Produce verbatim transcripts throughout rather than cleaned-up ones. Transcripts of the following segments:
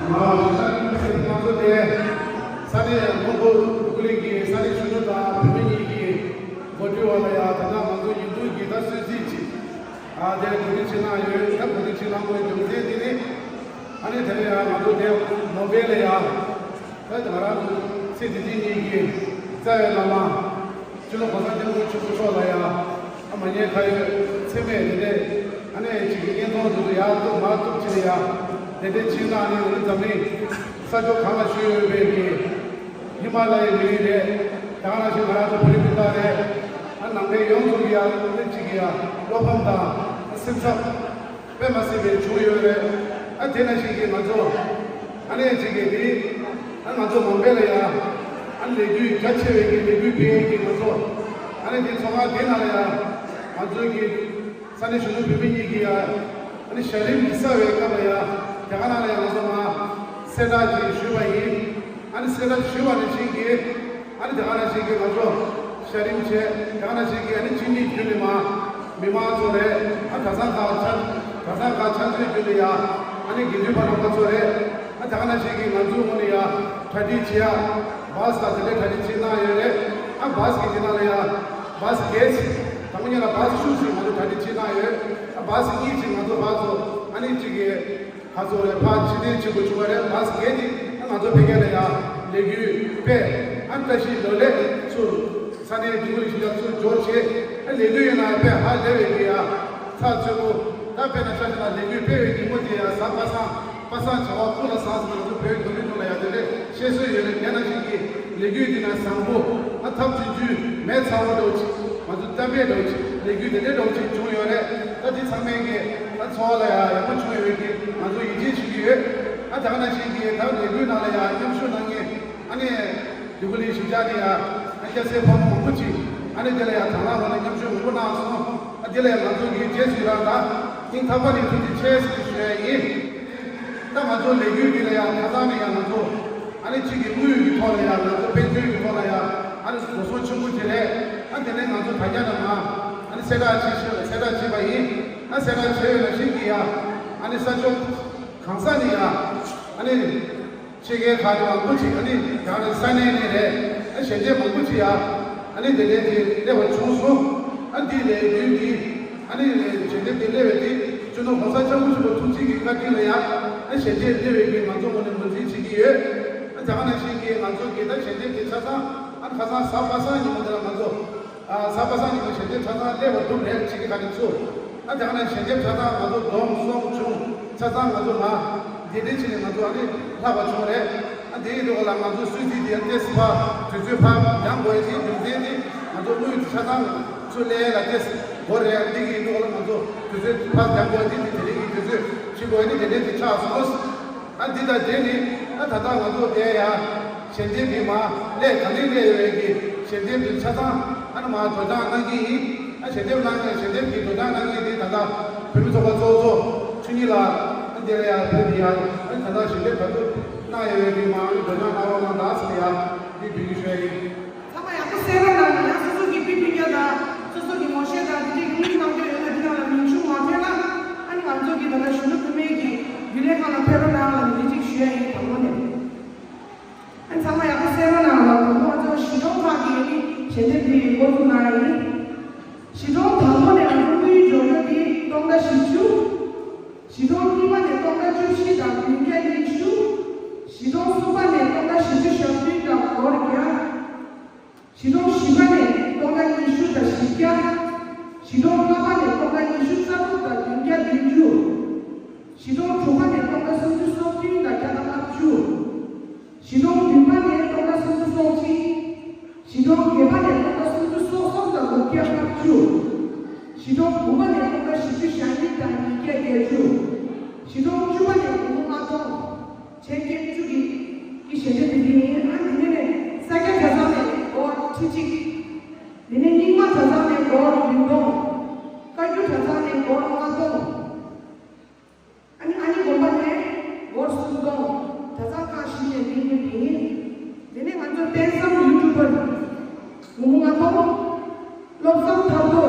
ང་ཚོ་དེ་ས་གནས་མགོ་ཁུལ་ལུགས་ཀྱི་ས་གནས་གཞོན་ནུ་དང་བུད་མེད་གཉིས་ཀྱི་འགོ་ཁྲིད་འོག་ལ་ཡང་ད་ལྟ་ང་ཚོ་ཡིན་རྟོན་གྱི་ད་གསོལ་ཚིགས་ཀྱི་ཨ་དེ་གོ་སྒྲིག་བྱེད་གནང་ཡོད། ད་གོ་སྒྲིག་བྱེད་གནང་དགོས་རྒྱུ་མཚན་དེ་ནི་ཨ་ནི་དེ་ནས་ཡང་ང་ཚོ་དེ་ནོ་བེལ་ལ་ཡང་ད་ང་རང་ཚོ་ཚེ་འདི་ཕྱི་གཉིས་ཀྱི་རྩ་བའི་བླ་མ། སྤྱི་ནོར་གོང་ས་སྐྱབས་མགོན་ཆེན་པོ་མཆོག་ལ་ཡང་ཨ་མ་ཉེས་ཁ་ཡོད་ཚེ་མེད་དེ་འདྲས་ཨ་ནེ་ཅིག་གི་བརྙན་ཐུང་དེ་ཚོ་ཡར་གཏུབ་མར་གཏུབ་བྱས་ཡ་དེ་འདྲས་བྱས་ན་ཨ་ནེ་འོ་འཛམ་གླིང་ས་ཕྱོགས་གང་ལ་བཞུགས་ཡོད་པའི་གི་ཧི་མ་ལ་ཡའི་མི་རིགས་རེད། ད་ག་ནང་བཞིན་ང་རང་ཚོ་བོད་རིགས་སྤུན་ཟླ་རེད། ཨ་ནང་པའི་ཡོངས་རྫོགས་ཀྱི་ཡ་ཨ་ནེ་ཅིག་གི་ཡ་བློ་ཕམ་དང་ཨ་སེམས་འཚབ་དཔེ་མ་སྲིད་པའི་བྱུང་ཡོད་རེད། ཨ་དེ་ནང་བཞིན་གྱི་ང་ཚོ་ཨ་ནེ་ཅིག་གི་དེ་ཨ་ང་ཚོ་མང་པོ་ལ་ཡ་ཨ་ལས་འགུལ་རྒྱ་ཆེ་བའི་གི་ལས་འགུལ་སྤེལ་གྱི་ང་ཚོ་ཨ་ནེ་དེ་ཚོ་ང་དེ་ནང་ལ་ཡ་ང་ཚོ་གི་ས་གནས་གཞོན་ནུ་བོད་མི་གཉིས་ཀྱི་ཡ་ཨ་ནེ་ཞལ་རིམ་གསར་བའི་སྐབས་ལ་ཡ་རྒྱ་གར་ནང་ལ་ཡ་ང་ཚོ་མ་གསལ་བསྒྲགས་ཅིག་ཞུས་པ་ཡིན། ཨ་ནི་གསལ་བསྒྲགས་ཞུས་པ་ནང་བཞིན་གྱི་ཨ་ནི་དེ་ག་ནང་བཞིན་གྱི་ང་ཚོ་ཞལ་རིམ་བྱས། དེ་ག་ནང་བཞིན་གྱི་ཨ་ནི་ཅི་ནི་བརྒྱུད་ནས་མ་མི་མང་ཚོ་རེད། ཨ་གྲྭ་ཚང་ཁག་ཆ་གྲྭ་ཚང་ཁག་ཆ་ཚོའི་བརྒྱུད་ནས་ཡ་ཨ་ནི་དགེ་འདུན་པ་རྣམ་པ་ཚོ་རེད། ཨ་དེ་ག་ནང་བཞིན་གྱི་ང་ཚོའི་ངོས་ནས་ཡ་གྲ་སྒྲིག་བྱེད་ཡ་བཱས་དང་དེ་འདྲའི་གྲ་སྒྲིག་བྱེད་གནང་ཡོད་རེད། ཨ་བཱས་ཀྱི་དེ་ནང་ལ་ཡ་བཱས་བརྒྱད་ཅིག་དང་པོ་ཉིད་ལ་བཱས་བཅུ་ཞིག་ང་ཚོ་གྲ་སྒྲིག་བྱེད་གནང་ཡོད། ཨ་བཱས་གཉིས་ཅིག་ང་ཚོ་བཱས་ཚོ་ཨ་ནི་གཅིག་གི་ཁ་ཚོ་རེ་ཕར་ཕྱིར་འཐེན་བྱེད་དགོས་བྱུང་བ་རེད། བཱས་བརྒྱད་དེ་ང་ཚོ་ཕ་གི་ལ་ཡ་ལས་འགུལ་སྤེལ། ཨ་བཀྲ་ཤིས་ལོ་ལེགས་ཚུར་ས་གནས་འདི་གུ་ལ་ཞིག་ཡ་ཚུར་འབྱོར་བྱས། ཨ་ལས་འགུལ་ཡིན་ན་དཔེ་ཧ་ལས་པའི་གི་ཡ་ཚགས་ཚུད་པོ། ད་དཔེར་ན་ཆ་བཞག་ན་ལས་འགུལ་སྤེལ་བའི་ཉིན་མོ་དེ་ཡ་གཟའ་པ་སངས་པ་སངས་བྱ་བ་ཀུན་ལ་བཟང་ཟེར་ན་ང་ཚོ་བོད་ཡིག་འདོན་མི་འདུག་ལ་ཡ་དེ་འདྲས་བཤད་སྲོལ་ཡོད་རེད། དེ་ནང་བཞིན་གྱི་ལས་འགུལ་འདི་ན་བཟང་པོ་ཨ་ཐབས་ཇུས་ཇུས་མེད་ཚ་བོ་འདྲ་བོ་ཅིག་ང་ཚོ་གཏམ་དཔེ་འདྲ་བོ་ཅིག་ལས་འགུལ་དེ་འདྲའི་འདྲ་བོ་ཅིག་བྱུང་ཡོད་རེད། ད་འདི་ཚང་མས་ཀྱི་ད་འཚོ་བ་ལ་ཡང་ཡག་པོ་བྱུང་ཡོད་པའི་གི་ང་ཚོ་ཡིད་ཆེས་ཞུ་གི་ཡོད། ཨ་དེ་ག་ནང་བཞིན་གྱི་ད་ལས་འགུལ་ནང་ལ་ཡང་མཉམ་ཞུགས་གནང་མཁན་ཨ་ནི་འདི་གུ་ལི་ཞིབ་ཆ་དེ་ཡང་ཨ་སྐྱ་སེར་ཕོ་མོ་མང་པོ་ཅིག་ཨ་ནི་དེ་ལ་ཡང་དང་བླངས་ངོས་ནས་མཉམ་ཞུགས་མང་པོ་གནང་སོང་། ཨ་དེ་ལ་ཡང་ང་ཚོ་གི་རྗེས་སུ་ཡི་རང་དང་སྙིང་ཐག་པ་ནས་ཐུགས་རྗེ་ཆེ་ཞེས་ཞུ་ཡ་ཡིན། ད་ང་ཚོ་ལས་འགུལ་འདི་ལ་ཡང་ཁ་སང་ནས་ཡང་ང་ཚོ་ཨ་ནི་གཅིག་གི་དངུལ་གྱི་ཐོག་ལ་ཡང་ང་ཚོ་དཔལ་འབྱོར་གྱི་ཐོག་ལ་ཡང་ཨ་ནི་འགྲོ་སོང་ཆེན་པོ་ཅིག་རེད། ཨ་དེ་ནས་ང་ཚོ་དྲ་རྒྱ་ནང་ང་ཨ་ནི་གསལ་བསྒྲགས་བྱེད་ཤེས་གསལ་བསྒྲགས་བྱས་པ་ཡིན། ཨ་གསལ་བསྒྲགས་བྱས་ཡོད་ན་ཤིན་གྱི་ཡང་ཨ་ནི་ས་ཕྱོགས་གང་ས་ནས་ཡང་ཨ་ནི་ཆེད་མཁས་ཁག་ཅིག་མང་པོ་ཅིག་ཨ་ནི་ཡང་ནས་ས་གནས་ནས་རེད། ཨ་ཞལ་འདེབས་མང་པོ་ཅིག་ཡང་ཨ་ནི་དེ་འདྲའི་ཅིག་སླེབས་པ་བྱུང་སོང་། ཨ་འདི་ལས་ཡུལ་འདི་ཨ་ནི་ཞལ་འདེབས་དེ་སླེབས་པའི་དེ་སྤྱི་ནོར་གོང་ས་སྐྱབས་མགོན་ཆེན་པོ་ཐུགས་རྗེ་གི་བཀའ་དྲིན་ལ་ཡང་ཨ་ཞལ་འདེབས་སླེབས་པའི་གི་ང་ཚོ་ངོས་ནས་ངོས་འཛིན་བྱེད་ཀྱི་ཡོད། ཨ་ད་ག་ནང་བཞིན་གྱི་ང་ཚོ་གི་ད་ཞལ་འདེབས་དེ་ཆ་ཚང་ཨ་ཁ་སང་གཟའ་པ་སངས་ཉིན་མོ་དེ་ལ་ང་ཚོ་ཨ་གཟའ་པ་སངས་ཉིན་མོ་ཞལ་འདེབས་ཆ་ཚང་སླེབས་པ་འདུག་རེད་བྱེད་ཀྱི་ག་ནས་ཚུར། ཨ་ད་ག་ནང་ཞལ་འདེབས་ཆ་ཚང་ང་ཚོ་བསྡོམས་སོང་བྱུང་ཆ་ཚང་ང་ཚོ་མ་འདི་འདྲའི་ཕྱིན་ནས་ང་ཚོ་ཨ་ནི་ལྷག་པ་བྱུང་རེད། ཨ་དེ་ཡིན་དུས་ལ་ང་ཚོ་སུད་སི་དེ་ཏེས་ཕ་དུས་ཚོད་ཕ་འགྱངས་དགོས་ཡ་དེ་རྒྱུ་མཚན་དེ་ང་ཚོ་དངུལ་ཆ་ཚང་ཚུར་སླེབས་ཡ་ལ་ཏེས་འགོར་རེད། ཨ་འདི་གི་ཡིན་དུས་ལ་ང་ཚོ་དུས་ཚོད་ཕ་འགྱངས་དགོས་ཡ་དེ་དེ་རིང་གི་དུས་ཚོད་ཕྱིན་དགོས་ཡ་དེ་དེ་འདྲའི་དེ་ཆགས་སོང་། ཨ་འདི་དང་འབྲེལ་ནས་ཨ་ད་ལྟ་ང་ཚོ་དེ་ཡ་ཞལ་འདེབས་མི་མ་ལས་ག་ནས་སླེབས་ཡོད་ཀྱི་ཞལ་འདེབས་དེ་ཆ་ཚང་ཨ་ནི་མ་སྒྲོག་སྦྱང་གནང་གི་ཡིན། ཨ་ཞལ་འདེབས་གནང་ནས་ཞལ་འདེབས་ཀྱི་སྒྲོག་སྦྱང་གནང་མཁན་དེ་ད་ལྟ་བོད་མི་ཚོགས་པ་ཚོགས་གཙོ་ཆོས་ཉིད་ལགས་ཨ་འདི་ལ་ཡ་ཕེབས་ཡ་ཨ་ནི་ད་ལྟ་ཞལ་འདེབས་ག་ཚོད་གནང་ཡོད་ཀྱི་མ་ཨ་ནི་སྒྲོག་སྦྱང་གནང་རོགས་གནང་དང་ཟེར་ཡ་འདི་འབུལ་རྒྱུ་ཞུ་ཡ་ཡིན། ཚང་མ་ཡག་པོ་གསན་རོགས་གནང་། ཡང་སོ་སོ་གི་པི་པི་རྒྱ་དང་སོ་སོ་གི་ངོ་ཤེས་དང་དེ་འདྲའི་ཡིག་རྒྱུགས་གནང་རྒྱུ་ཡོད་ན་དེ་ནང་ལ་མིང་གཞུང་མ་ཐོན་ན་ཨ་ནི་ང་ཚོ་གི་ད་ལྟ་གཞོན་ནུ་བུད་མེད་ཀྱི་རྒྱུན་ལས་ཁང་ལ་ཕེབས་རོགས་གནང་ལ་འདི་གཅིག་ཞུ་ཡ་ཡིན། དང་པོ་ནས་ཨ་ནི་ཚང་མ་ཡག་པོ་གསན་རོགས་གནང་ལ། དང་པོ་ང་ཚོ་གཞིས་གྲོང་ཁག་གི་ཞལ་འདེབས་འདི་འགོ་འཛུགས་གནང་ཡ་ཡིན། གཞིས་གྲོང་དང་པོ་ནས་ང་ཚོ་དངུལ་འབྱོར་རྒྱུ་དེ་སྟོང་ཕྲག་བཞི་བཅུ། གཞིས་གྲོང་གཉིས་པ་ནས་སྟོང་ཕྲག་བཅུ་བཞི་དང་བདུན་བརྒྱ་ཉི་ཤུ། གཞིས་གྲོང་གསུམ་པ་ནས་སྟོང་ཕྲག་བཞི་བཅུ་ཞེ་བདུན་དང་སྒོར་བརྒྱ། གཞིས་གྲོང་བཞི་པ་ནས་སྟོང་ཕྲག་ཉི་ཤུ་དང་བཞི་བརྒྱ། གཞིས་གྲོང་ལྔ་པ་ནས་སྟོང་ཕྲག་ཉི་ཤུ་རྩ་དྲུག་དང་བདུན་བརྒྱ་བདུན་ཅུ། གཞིས་གྲོང་དྲུག་པ་ནས་སྟོང་ཕྲག་སུམ་ཅུ་སོ་བདུན་དང་བརྒྱ་དང་ལྔ་བཅུ། གཞིས་གྲོང་བདུན་པ་ནས་སྟོང་ཕྲག་སུམ་ཅུ་སོ་གཅིག། གཞིས་གྲོང་བརྒྱད་པ་ནས་སྟོང་ཕྲག་སུམ་ཅུ་སོ་གསུམ་དང་དགུ་བརྒྱ་ལྔ་བཅུ། གཞིས་གྲོང་དགུ་པ་ནས་སྟོང་ཕྲག་བཞི་བཅུ་ཞེ་གཉིས་དང་ཉིས་བརྒྱ་བརྒྱད་ཅུ། གཞིས་གྲོང་བཅུ་པ་ནས་སྒོར་མོ་ལྔ་སྟོང་། ཆེད་སྐྱེད་བཅུ་གི་གི་ཞལ་འདེབས་འདི་ཡིན། ཨ་ནི་དེ་ནས་ས་སྐྱ་གྲྭ་ཚང་ནས་སྒོར་ཁྲི་གཅིག། དེ་ནས་རྙིང་མ་གྲྭ་ཚང་ནས་སྒོར་བདུན་སྟོང་། བཀའ་བརྒྱུད་གྲྭ་ཚང་ནས་སྒོར་ལྔ་སྟོང་། ཨ་ནི་ཨ་ནི་དགོན་པ་ནས་སྒོར་སུམ་སྟོང་། གྲྭ་ཚང་ཁག་བཞི་ནས་འདི་ཡིན་འདི་ཡིན། དེ་ནས་ང་ཚོ་དཔལ་བཟང་ཡུ་ཊུ་པར། སྒོར་མོ་ལྔ་སྟོང་། བློ་བཟང་ཐར་རྡོ་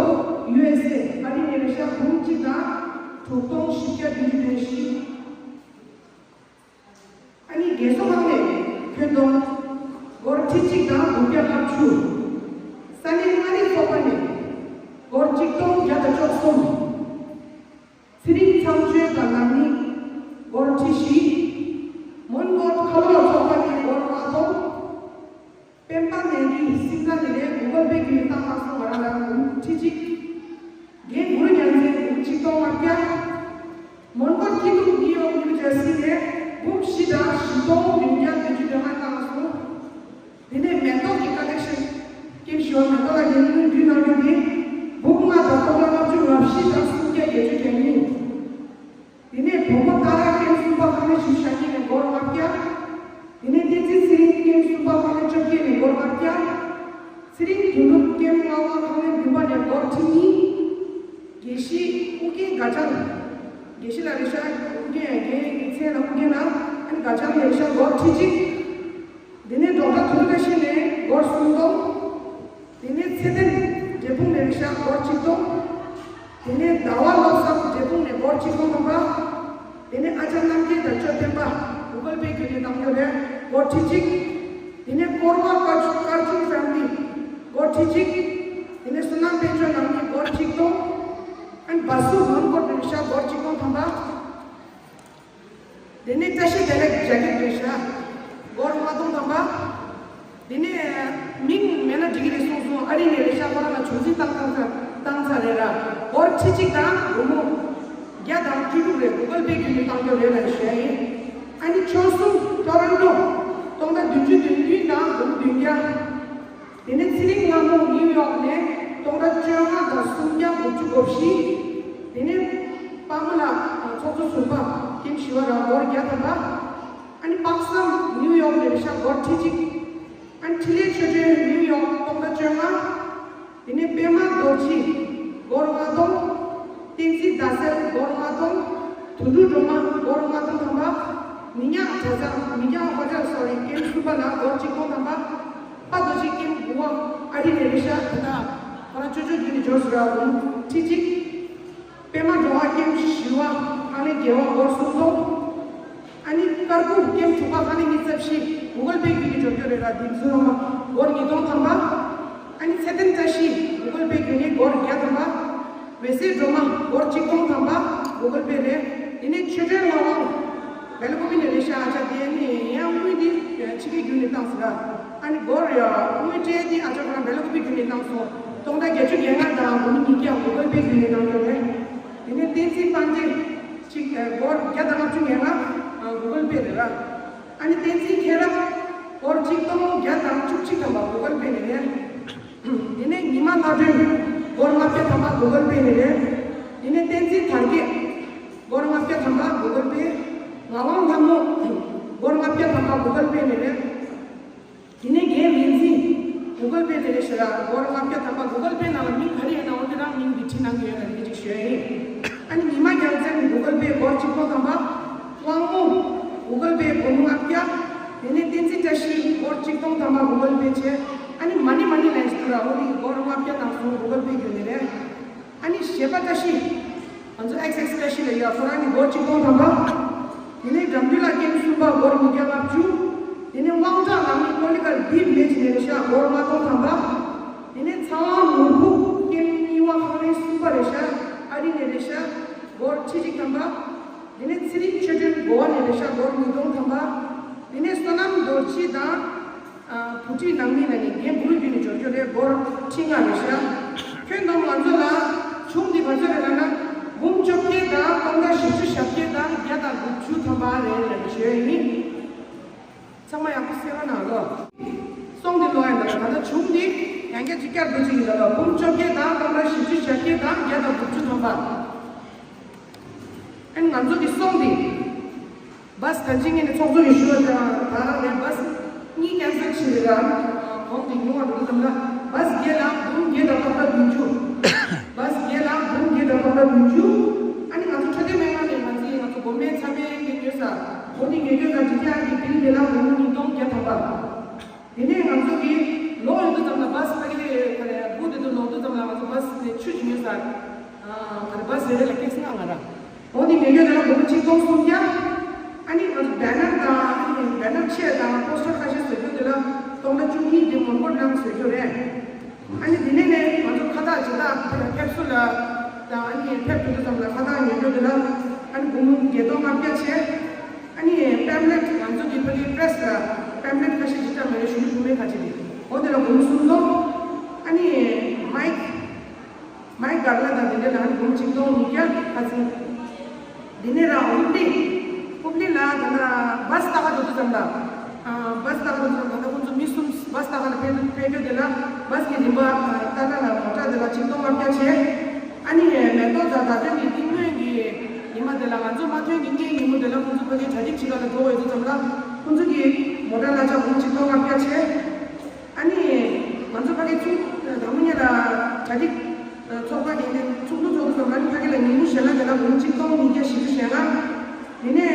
ཡུ་ཨེས་ཨེ་ཨ་རི་ནས་རེ་ཤ་འབུམ་གཅིག་དང་དྲུག་སྟོང་བཞི་བརྒྱ་བདུན་ཅུ་དོན་བཞི། རྒན་གསོ་ཁང་ནས་ཁྱོན་བསྡོམས་སྒོར་ཁྲི་གཅིག་དང་དགུ་བརྒྱ་ལྔ་བཅུ། ས་གནས་མངའ་རིས་ཚོགས་པ་ནས་སྒོར་གཅིག་སྟོང་བརྒྱ་དང་བཅུ་གསུམ། ཚེ་རིང་མཚམས་གཅོད་དང་ནང་མི་སྒོར་ཁྲི་བཞི། མོན་གྷོ་ཁ་ལོ་བ་ཚོགས་པ་ནས་སྒོར་ལྔ་སྟོང་། སྤེན་པ་ནས་རིང་སིང་ན་ནས་རེད། གུ་གལ་པེ་བརྒྱུད་ནས་བཏང་མ་སོང་། ང་རང་ལ་འབུམ་ཁྲི་གཅིག་རྒན་གུ་རུ་རྒྱལ་མཚན་འབུམ་གཅིག་སྟོང་ལྔ་བརྒྱ། མོན་གྷོ་སྐྱིད་སྡུག་ནིའུ་ཡོག་ནིའུ་ཇར་སི་ནས་འབུམ་བཞི་དང་བཞི་སྟོང་བདུན་བརྒྱ་བདུན་ཅུ་དོན་ལྔ་བཏང་སོང་། དེ་ནས་མེ་ཏོག་གི་ཀ་ལེག་ཤན། ཀེམ་བཞི་པ་མེ་ཏོག་ལ་རྒན་གླིང་འདུས་གནང་རྒྱུ་དེ་འབུམ་ལྔ་དང་སྟོང་ཕྲག་ལྔ་བཅུ་ང་བཞི་དང་སུམ་བརྒྱ་བརྒྱད་ཅུ་གྱ་གཉིས། དེ་ནས་བུ་མོ་ཏཱ་ར་ཀེམ་གསུམ་པ་ཁང་ལས་བཞི་བཅུ་ཞེ་གཉིས་ནས་སྒོར་ལྔ་བརྒྱ། དེ་ནས་བསྟན་འཛིན་ཚེ་རིང་ཀེམ་གསུམ་པ་ཁང་ལས་བཅོ་བརྒྱད་ནས་སྒོར་ལྔ་བརྒྱ། ཚེ་རིང་དོན་གྲུབ་ཀེམ་ལྔ་པ་ཁང་ལས་བདུན་པ་ནས་སྒོར་ཁྲི་གཉིས། དགེ་བཤེས་ཨུ་རྒྱན་དགའ་ལྕམ། དགེ་བཤེས་ལ་རེད་ཤག་ཨུ་རྒྱན། རྒན་གྱི་མཚན་ལ་ཨུ་རྒྱན་ལ། ཨ་ནི་དགའ་ལྕམ་ལ་རེད་ཤག་སྒོར་ཁྲི་གཅིག་དེ་ནས་ཌོག་ཊར་དོན་གྲུབ་བཀྲ་ཤིས་ནས་སྒོར་སུམ་སྟོང་། དེ་ནས་ཚེ་བརྟན་འབྲས་སྤུངས་ནས་རེད་ཤག་སྒོར་ཆིག་སྟོང་། དེ་ནས་ཟླ་བ་བློ་བཟང་འབྲས་སྤུངས་ནས་སྒོར་ཆིག་སྟོང་ཐམ་པ། དེ་ནས་ཨ་ཅག་རྣམ་རྒྱལ་དང་ཅོ་བསྟན་པ་གུ་གལ་པེ་བརྒྱུད་ནས་བཏང་རྒྱུ་རེད། སྒོར་ཁྲི་གཅིག་དེ་ནས་སྐོར་བ་དཀར་ཆུང་དཀར་ཆུང་ཕེ་མི་ལི་སྒོར་ཁྲི་གཅིག་དེ་ནས་བསོད་ནམས་དཔལ་འབྱོར་ནང་མི་སྒོར་ཆིག་སྟོང་། ཨན་བ་སུ་མོན་གྷོ་ནས་རེད་ཤག་སྒོར་ཆིག་སྟོང་ཐམ་པ། དེ་ནས་བཀྲ་ཤིས་བདེ་ལེགས་རྒྱ་སྐྱིད་རེད་ཤག་སྒོར་ལྔ་སྟོང་ཐམ་པ། དེ་ནས་མིང་མེད་ན་འགྲིག་གི་རེད་གསུངས་སོང་། ཨ་རི་ནས་རེད་ཤག་ཁོ་རང་ལ་ཆུང་ཆུང་བཏང་བཏང་ཚར་བཏང་ཚར་རེད་ར། སྒོར་ཁྲི་གཅིག་དང་སྒོར་མོ་བརྒྱ་དང་བཅུ་དྲུག་རེད། གུ་གལ་པེ་བརྒྱུད་ནས་བཏང་རྒྱུ་རེད་ལབ་ཞུ་ཡ་ཡིན། ཨ་ནི་ཆོལ་གསུམ་ཊོ་རོན་ཊོ་སྟོང་ཕྲག་བདུན་ཅུ་དོན་བདུན་དང་སྒོར་མོ་བདུན་བརྒྱ། དེ་ནས་ཚེ་རིང་ལྷ་མོ་ནིའུ་ཡོག་ནས་སྟོང་ཕྲག་བཅོ་ལྔ་དང་སུམ་བརྒྱ་དགུ་བཅུ་གོ་བཞི། དེ་ནས་དཔའ་མོ་ལགས་ཚོགས་གཙོ་ཟུར་པ་ཀེམ་བཞི་པ་ར་སྒོར་བརྒྱ་ཐམ་པ། ཨ་ནི་དཔག་བསམ་ནིའུ་ཡོག་ནས་རེད་ཤག་སྒོར་ཁྲི་གཅིག་ཨ་ནི་འཕྲིན་ལས་ཆོས་སྒྲོན་ནིའུ་ཡོག་སྟོང་ཕྲག་བཅོ་ལྔ། དེ་ནས་པད་མ་རྡོ་རྗེ་སྒོར་ལྔ་སྟོང་། བསྟན་འཛིན་ཟླ་གསལ་སྒོར་ལྔ་སྟོང་། དོན་གྲུབ་སྒྲོལ་མ་སྒོར་ལྔ་སྟོང་ཐམ་པ། མི་ཉག་གྲྭ་ཚང་མི་ཉག་ཧོ་ཇར་སོ་རི་ཀེམ་གསུམ་པ་ལ་སྒོར་གཅིག་སྟོང་ཐམ་པ། པ་རྡོ་རྗེ་ཀེམ་དགུ་པ་ཨ་རི་ནས་རེད་ཤག་དེ་དག་ཁོ་རང་ཅོ་ཅོ་བརྒྱུད་ནས་འབྱོར་སོང་ར། འབུམ་ཁྲི་གཅིག་པད་མ་འགྲོ་བ་ཀེམ་བཞི་པ་ཁང་ལས་བརྒྱད་པ་སྒོར་སུམ་སྟོང་། ཨ་ནི་དཀར་སྐུ་ཀེམ་དྲུག་པ་ཁང་ལས་ཉི་ཤུ་རྩ་བཞི་གུ་གལ་པེ་བརྒྱུད་ནས་འབྱོར་རྒྱུ་རེད་ར། དེ་ཚོ་རང་སྒོར་ཉིས་སྟོང་ཐམ་པ། ཨ་ནི་ཚེ་བརྟན་བཀྲ་ཤིས་གུ་གལ་པེ་བརྒྱུད་ནས་སྒོར་བརྒྱ་ཐམ་པ། འོད་ཟེར་སྒྲོལ་མ་སྒོར་གཅིག་སྟོང་ཐམ་པ་གུ་གལ་པེ་རེད། དེ་ནས་ཆོས་སྒྲོན་ལྷ་དབང་སྦེལ་ཀོབ་ནས་རེད་ཤག་ཨ་ཅག་དེ་ནི་ཡང་དངུལ་འདི་ཕྱི་རྒྱལ་བརྒྱུད་ནས་བཏང་ཟེར་ར། ཨ་ནི་སྒོར་ཡ་དངུལ་སྤྲད་དེ་ཨ་ཅག་ཁོ་རང་སྦེལ་ཀོབ་བརྒྱུད་ནས་བཏང་སོང་། སྟོང་ཕྲག་བརྒྱད་ཅུ་གྱ་ལྔ་དང་སྒོར་མོ་ཉིས་བརྒྱ་གུ་གལ་པེ་བརྒྱུད་ནས་བཏང་རྒྱུ་རེད། དེ་ནས་བསྟན་འཛིན་དཔལ་ལྡན་གཅིག་སྒོར་བརྒྱ་དང་ལྔ་བཅུ་ང་ལྔ་གུ་གལ་པེ་རེད་ར། ཨ་ནི་བསྟན་འཛིན་མཁྱེན་རབ་སྒོར་གཅིག་སྟོང་བརྒྱ་དང་བཅུ་གཅིག་ཐམ་པ་གུ་གལ་པེ་ནས་རེད། དེ་ནས་ཉི་མ་ལྷ་སྒྲོན་སྒོར་ལྔ་བརྒྱ་ཐམ་པ་གུ་གལ་པེ་ནས་རེད། དེ་ནས་བསྟན་འཛིན་དར་རྒྱས་སྒོར་ལྔ་བརྒྱ་ཐམ་པ་གུ་གལ་པེ། ངག་དབང་ལྷ་མོ་སྒོར་ལྔ་བརྒྱ་ཐམ་པ་གུ་གལ་པེ་ནས་རེད། དེ་ནས་རྒན་རིག་འཛིན་གུ་གལ་པེ་ནས་རེད་ཤག་ར། སྒོར་ལྔ་བརྒྱ་ཐམ་པ་གུ་གལ་པེ་ནང་ལ་མིང་ག་རེ་ཡོད་ན་འོ་དེ་རང་མིང་འདི་བྲིས་གནང་གི་ཡོད་ན་རེད་ཅིག་ཞུ་ཡ་ཡིན། ཨ་ནི་ཉི་མ་རྒྱལ་མཚན་གུ་གལ་པེ་སྒོར་གཅིག་སྟོང་ཐམ་པ། དབང་མོ་གུ་གལ་པེ་སྒོར་མོ་ལྔ་བརྒྱ། དེ་ནས་བསྟན་འཛིན་བཀྲ་ཤིས་སྒོར་གཅིག་སྟོང་ཐམ་པ་གུ་གལ་པེ་བྱས། ཨ་ནི་མ་ཎི་མ་ཎི་ལན་ཞིག་ཏུ་ར་འོ་དེ་གི་སྒོར་ལྔ་བརྒྱ་དང་གསུམ་གུ་གལ་པེ་བརྒྱུད་ནས་རེད། ཨ་ནི་གཞས་པ་བཀྲ་ཤིས། ང་ཚོ་ཨེག་སི་ཨེག་སི་བཀྲ་ཤིས་ལ་ཡོད། ཁོ་རང་ནི་སྒོར་གཅིག་སྟོང་ཐམ་པ། དེ་ནས་འགྲམ་རྒྱུད་ལ་ཀེམ་གསུམ་པ་སྒོར་ཉིས་བརྒྱ་ལྔ་བཅུ། དེ་ནས་དབང་གྲགས་ནང་མི་ཀོ་ལི་གལ་བིབ་མེ་ཇི་ནས་རེད་ཤག་སྒོར་ལྔ་སྟོང་ཐམ་པ། དེ་ནས་ཚངས་དབང་ནོར་བུ་ཀེམ་གཉིས་པ་ཁང་ལས་གསུམ་པ་རེད་ཤག་ཨ་རི་ནས་རེད་ཤག་སྒོར་ཁྲི་གཅིག་ཐམ་པ། དེ་ནས་ཚེ་རིང་ཆོས་སྒྲོན་གོ་བ་ནས་རེད་ཤག་སྒོར་ཉིས་སྟོང་ཐམ་པ། དེ་ནས་བསོད་ནམས་རྡོ་རྗེ་དང་། བུ་ཁྲིད་ནང་མི་ལ་ནི་རྒན་བུ་རུ་བརྒྱུད་ནས་འབྱོར་རྒྱུ་རེད། སྒོར་ཁྲི་ལྔ་རེད་ཤག་ཁྱོན་བསྡོམས་ང་ཚོ་ལ་གཞུང་འདི་ག་ཚོད་རེད་ལབ་ན། འབུམ་བཅོ་བརྒྱད་དང་སྟོང་ཕྲག་བཞི་བཅུ་ཞེ་བརྒྱད་དང་བརྒྱ་དང་དགུ་བཅུ་ཐམ་པ་རེད་ལབ་བརྗོད་ཡིན། ཚང་མ་ཡག་པོ་གསན་རོགས་གནང་ལོ། སོང་འདི་ལོ་ཡིན་ད་ད་ལྟ་གཞུང་འདི་ཡང་བསྐྱར་གཅིག་བསྐྱར་དགོས་ཀྱི་ཡིན་ད་ལོ། འབུམ་བཅོ་བརྒྱད་དང་སྟོང་ཕྲག་བཞི་བཅུ་ཞེ་བརྒྱད་དང་བརྒྱ་དང་དགུ་བཅུ་ཐམ་པ། ཨན་ང་ཚོ་གི་སོང་འདི། བཱས་ད་ཅི་ངས་ནི་ཚོགས་གཙོ་གི་ཞུ་བ་དང་ད་རང་ལས་བཱས་གཉིས་ཀན་སལ་བྱས་རེད་ར། གོང་དེ་ཉུང་བ་འགྲོ་གི་འདུག་ན། བཱས་བརྒྱད་ལ་འབུམ་བརྒྱད་དང་སྟོང་ཕྲག་བདུན་ཅུ། བཱས་བརྒྱད་ལ་འབུམ་བརྒྱད་དང་སྟོང་ཕྲག་བདུན་ཅུ། ཨ་ནི་ང་ཚོ་འཕྲོད་བསྟེན་སྨན་ཁང་ནས་ང་ཚོ་ང་ཚོ་སྒོ་མེ་ཚ་མེ་གི་ཉོས་ས། གོ་ནི་ཉོས་ཉོས་ས་ཇི་ཐེ་ཨར་གི་བིལ་དེ་ལ་འབུམ་ཉིས་སྟོང་བརྒྱ་ཐམ་པ། དེ་ནས་ང་ཚོ་གི་ལོག་ཡོང་དུས་ཙམ་ལ་བཱས་ཕ་གི་ལས་ག་རེ་སྒུག་དེ་དུ་ལོག་དུས་ཙམ་ལ་ང་ཚོ་བཱས་ནས་ཆུ་ཅིག་ཉོས་ས། ག་རེ་བཱས་རེ་རེ་ལ་ཀེག་སི་ལྔ་ལྔ་ར། འོ་དེ་ཉོས་ཉོས་དེ་ལ་སྒོར་མོ་ཆིག་སྟོང་སུམ་བརྒྱ། ཨ་ནི་ང་ཚོ་བེ་ནར་དང་ཨ་ནི་ བེ་ནར་ཆེ་དང་པོ་སི་ཊར་ཁ་ཤས་བཟོ་རྒྱུ་དེ་ལ་སྟོང་ཕྲག་བཅུ་གཉིས་དེ་མོན་གྷོ་ནང་བཟོ་རྒྱུ་རེད། ཨ་ནི་དེ་ནས་ནས་ང་ཚོ་ཁ་བཏགས་ཇི་ལྟར་ཕེབས་བསུ་ལ་དང་ཨ་ནི་ཕེབས་འགྲོ་དུས་ཙམ་ལ་ཁ་བཏགས་ཉོ་རྒྱུ་དེ་ལ་ཨ་ནི་སྒོར་མོ་བརྒྱད་སྟོང་ལྔ་བརྒྱ་བྱས། ཨ་ནི་པེམ་ཕི་ལེཊ་ང་ཚོ་གི་ཕ་གི་པི་རེ་སི་ལ་པེམ་ཕི་ལེཊ་ཁ་ཤས་ཇི་ལྟར་མ་རེད་གཞོན་ནུ་བུད་མེད་ཁ་ཅིག་དེ་འོ་དེ་ལ་སྒོར་མོ་སུམ་སྟོང་། ཨ་ནི་མའིག་མའི་གར་ལ་དང་དེ་འདྲ་ལ་ཧན་སྒོར་མོ་གཅིག་སྟོང་ཉིས་བརྒྱ་ཁ་ཚིག་དེ་ནས་ར་ཨུབ་ལི། ཨུབ་ལི་ལ་ད་ལྟ་བ་སི་ལྟ་ག་འགྲོ་དུས་ཙམ་ལ། བ་སི་ལྟ་ག་འགྲོ་དུས་ཙམ་ལ་ད་ལྟ་ཁོང་ཚོ་མི་གསུམ་བ་སི་ལྟ་ག་ལ་ཕེབས་ཕེབས་རྒྱུ་དེ་ལ་བ་སི་གི་རིན་པ་ལྟ་ག་ལ་མོ་ཊ་དེ་ལ་གཅིག་སྟོང་ལྔ་བརྒྱ་བྱས། ཨ་ནི་མེ་ཏོག་དང་ཟླ་སྒྲོན་གྱི་ཏིང་སྨོན་གྱི་ཉི་མ་དེ་ལ་ང་ཚོ་མ་ཐོན་གྱི་ངའི་ཉིན་མོ་དེ་ལ་ཁོང་ཚོ་ཕ་གིའི་གྲ་སྒྲིག་བྱེད་ག་ལ་འགྲོ་བའི་དུས་ཙམ་ལ་ཁོང་ཚོ་གི་མོ་ཊ་གླ་ཆ་སྒོར་མོ་གཅིག་སྟོང་ལྔ་བརྒྱ་བྱས། ཨ་ནི། ང་ཚོ་ཕ་གི་ཚོགས་དང་པོ་ཉིད་ལ་གྲ་སྒྲིག་ཚོགས་པ་གི་ཚོགས་འདུ་ཚོགས་དུས་ཙམ་ལ་ནི་ཕ་གི་ལ་ཉིན་མོ་ཞེ་ལ་དེ་ལ་སྒོར་མོ་གཅིག་སྟོང་ཉིས་བརྒྱ་བཞི་བཅུ་ཞེ་ལྔ། དེ་ནས་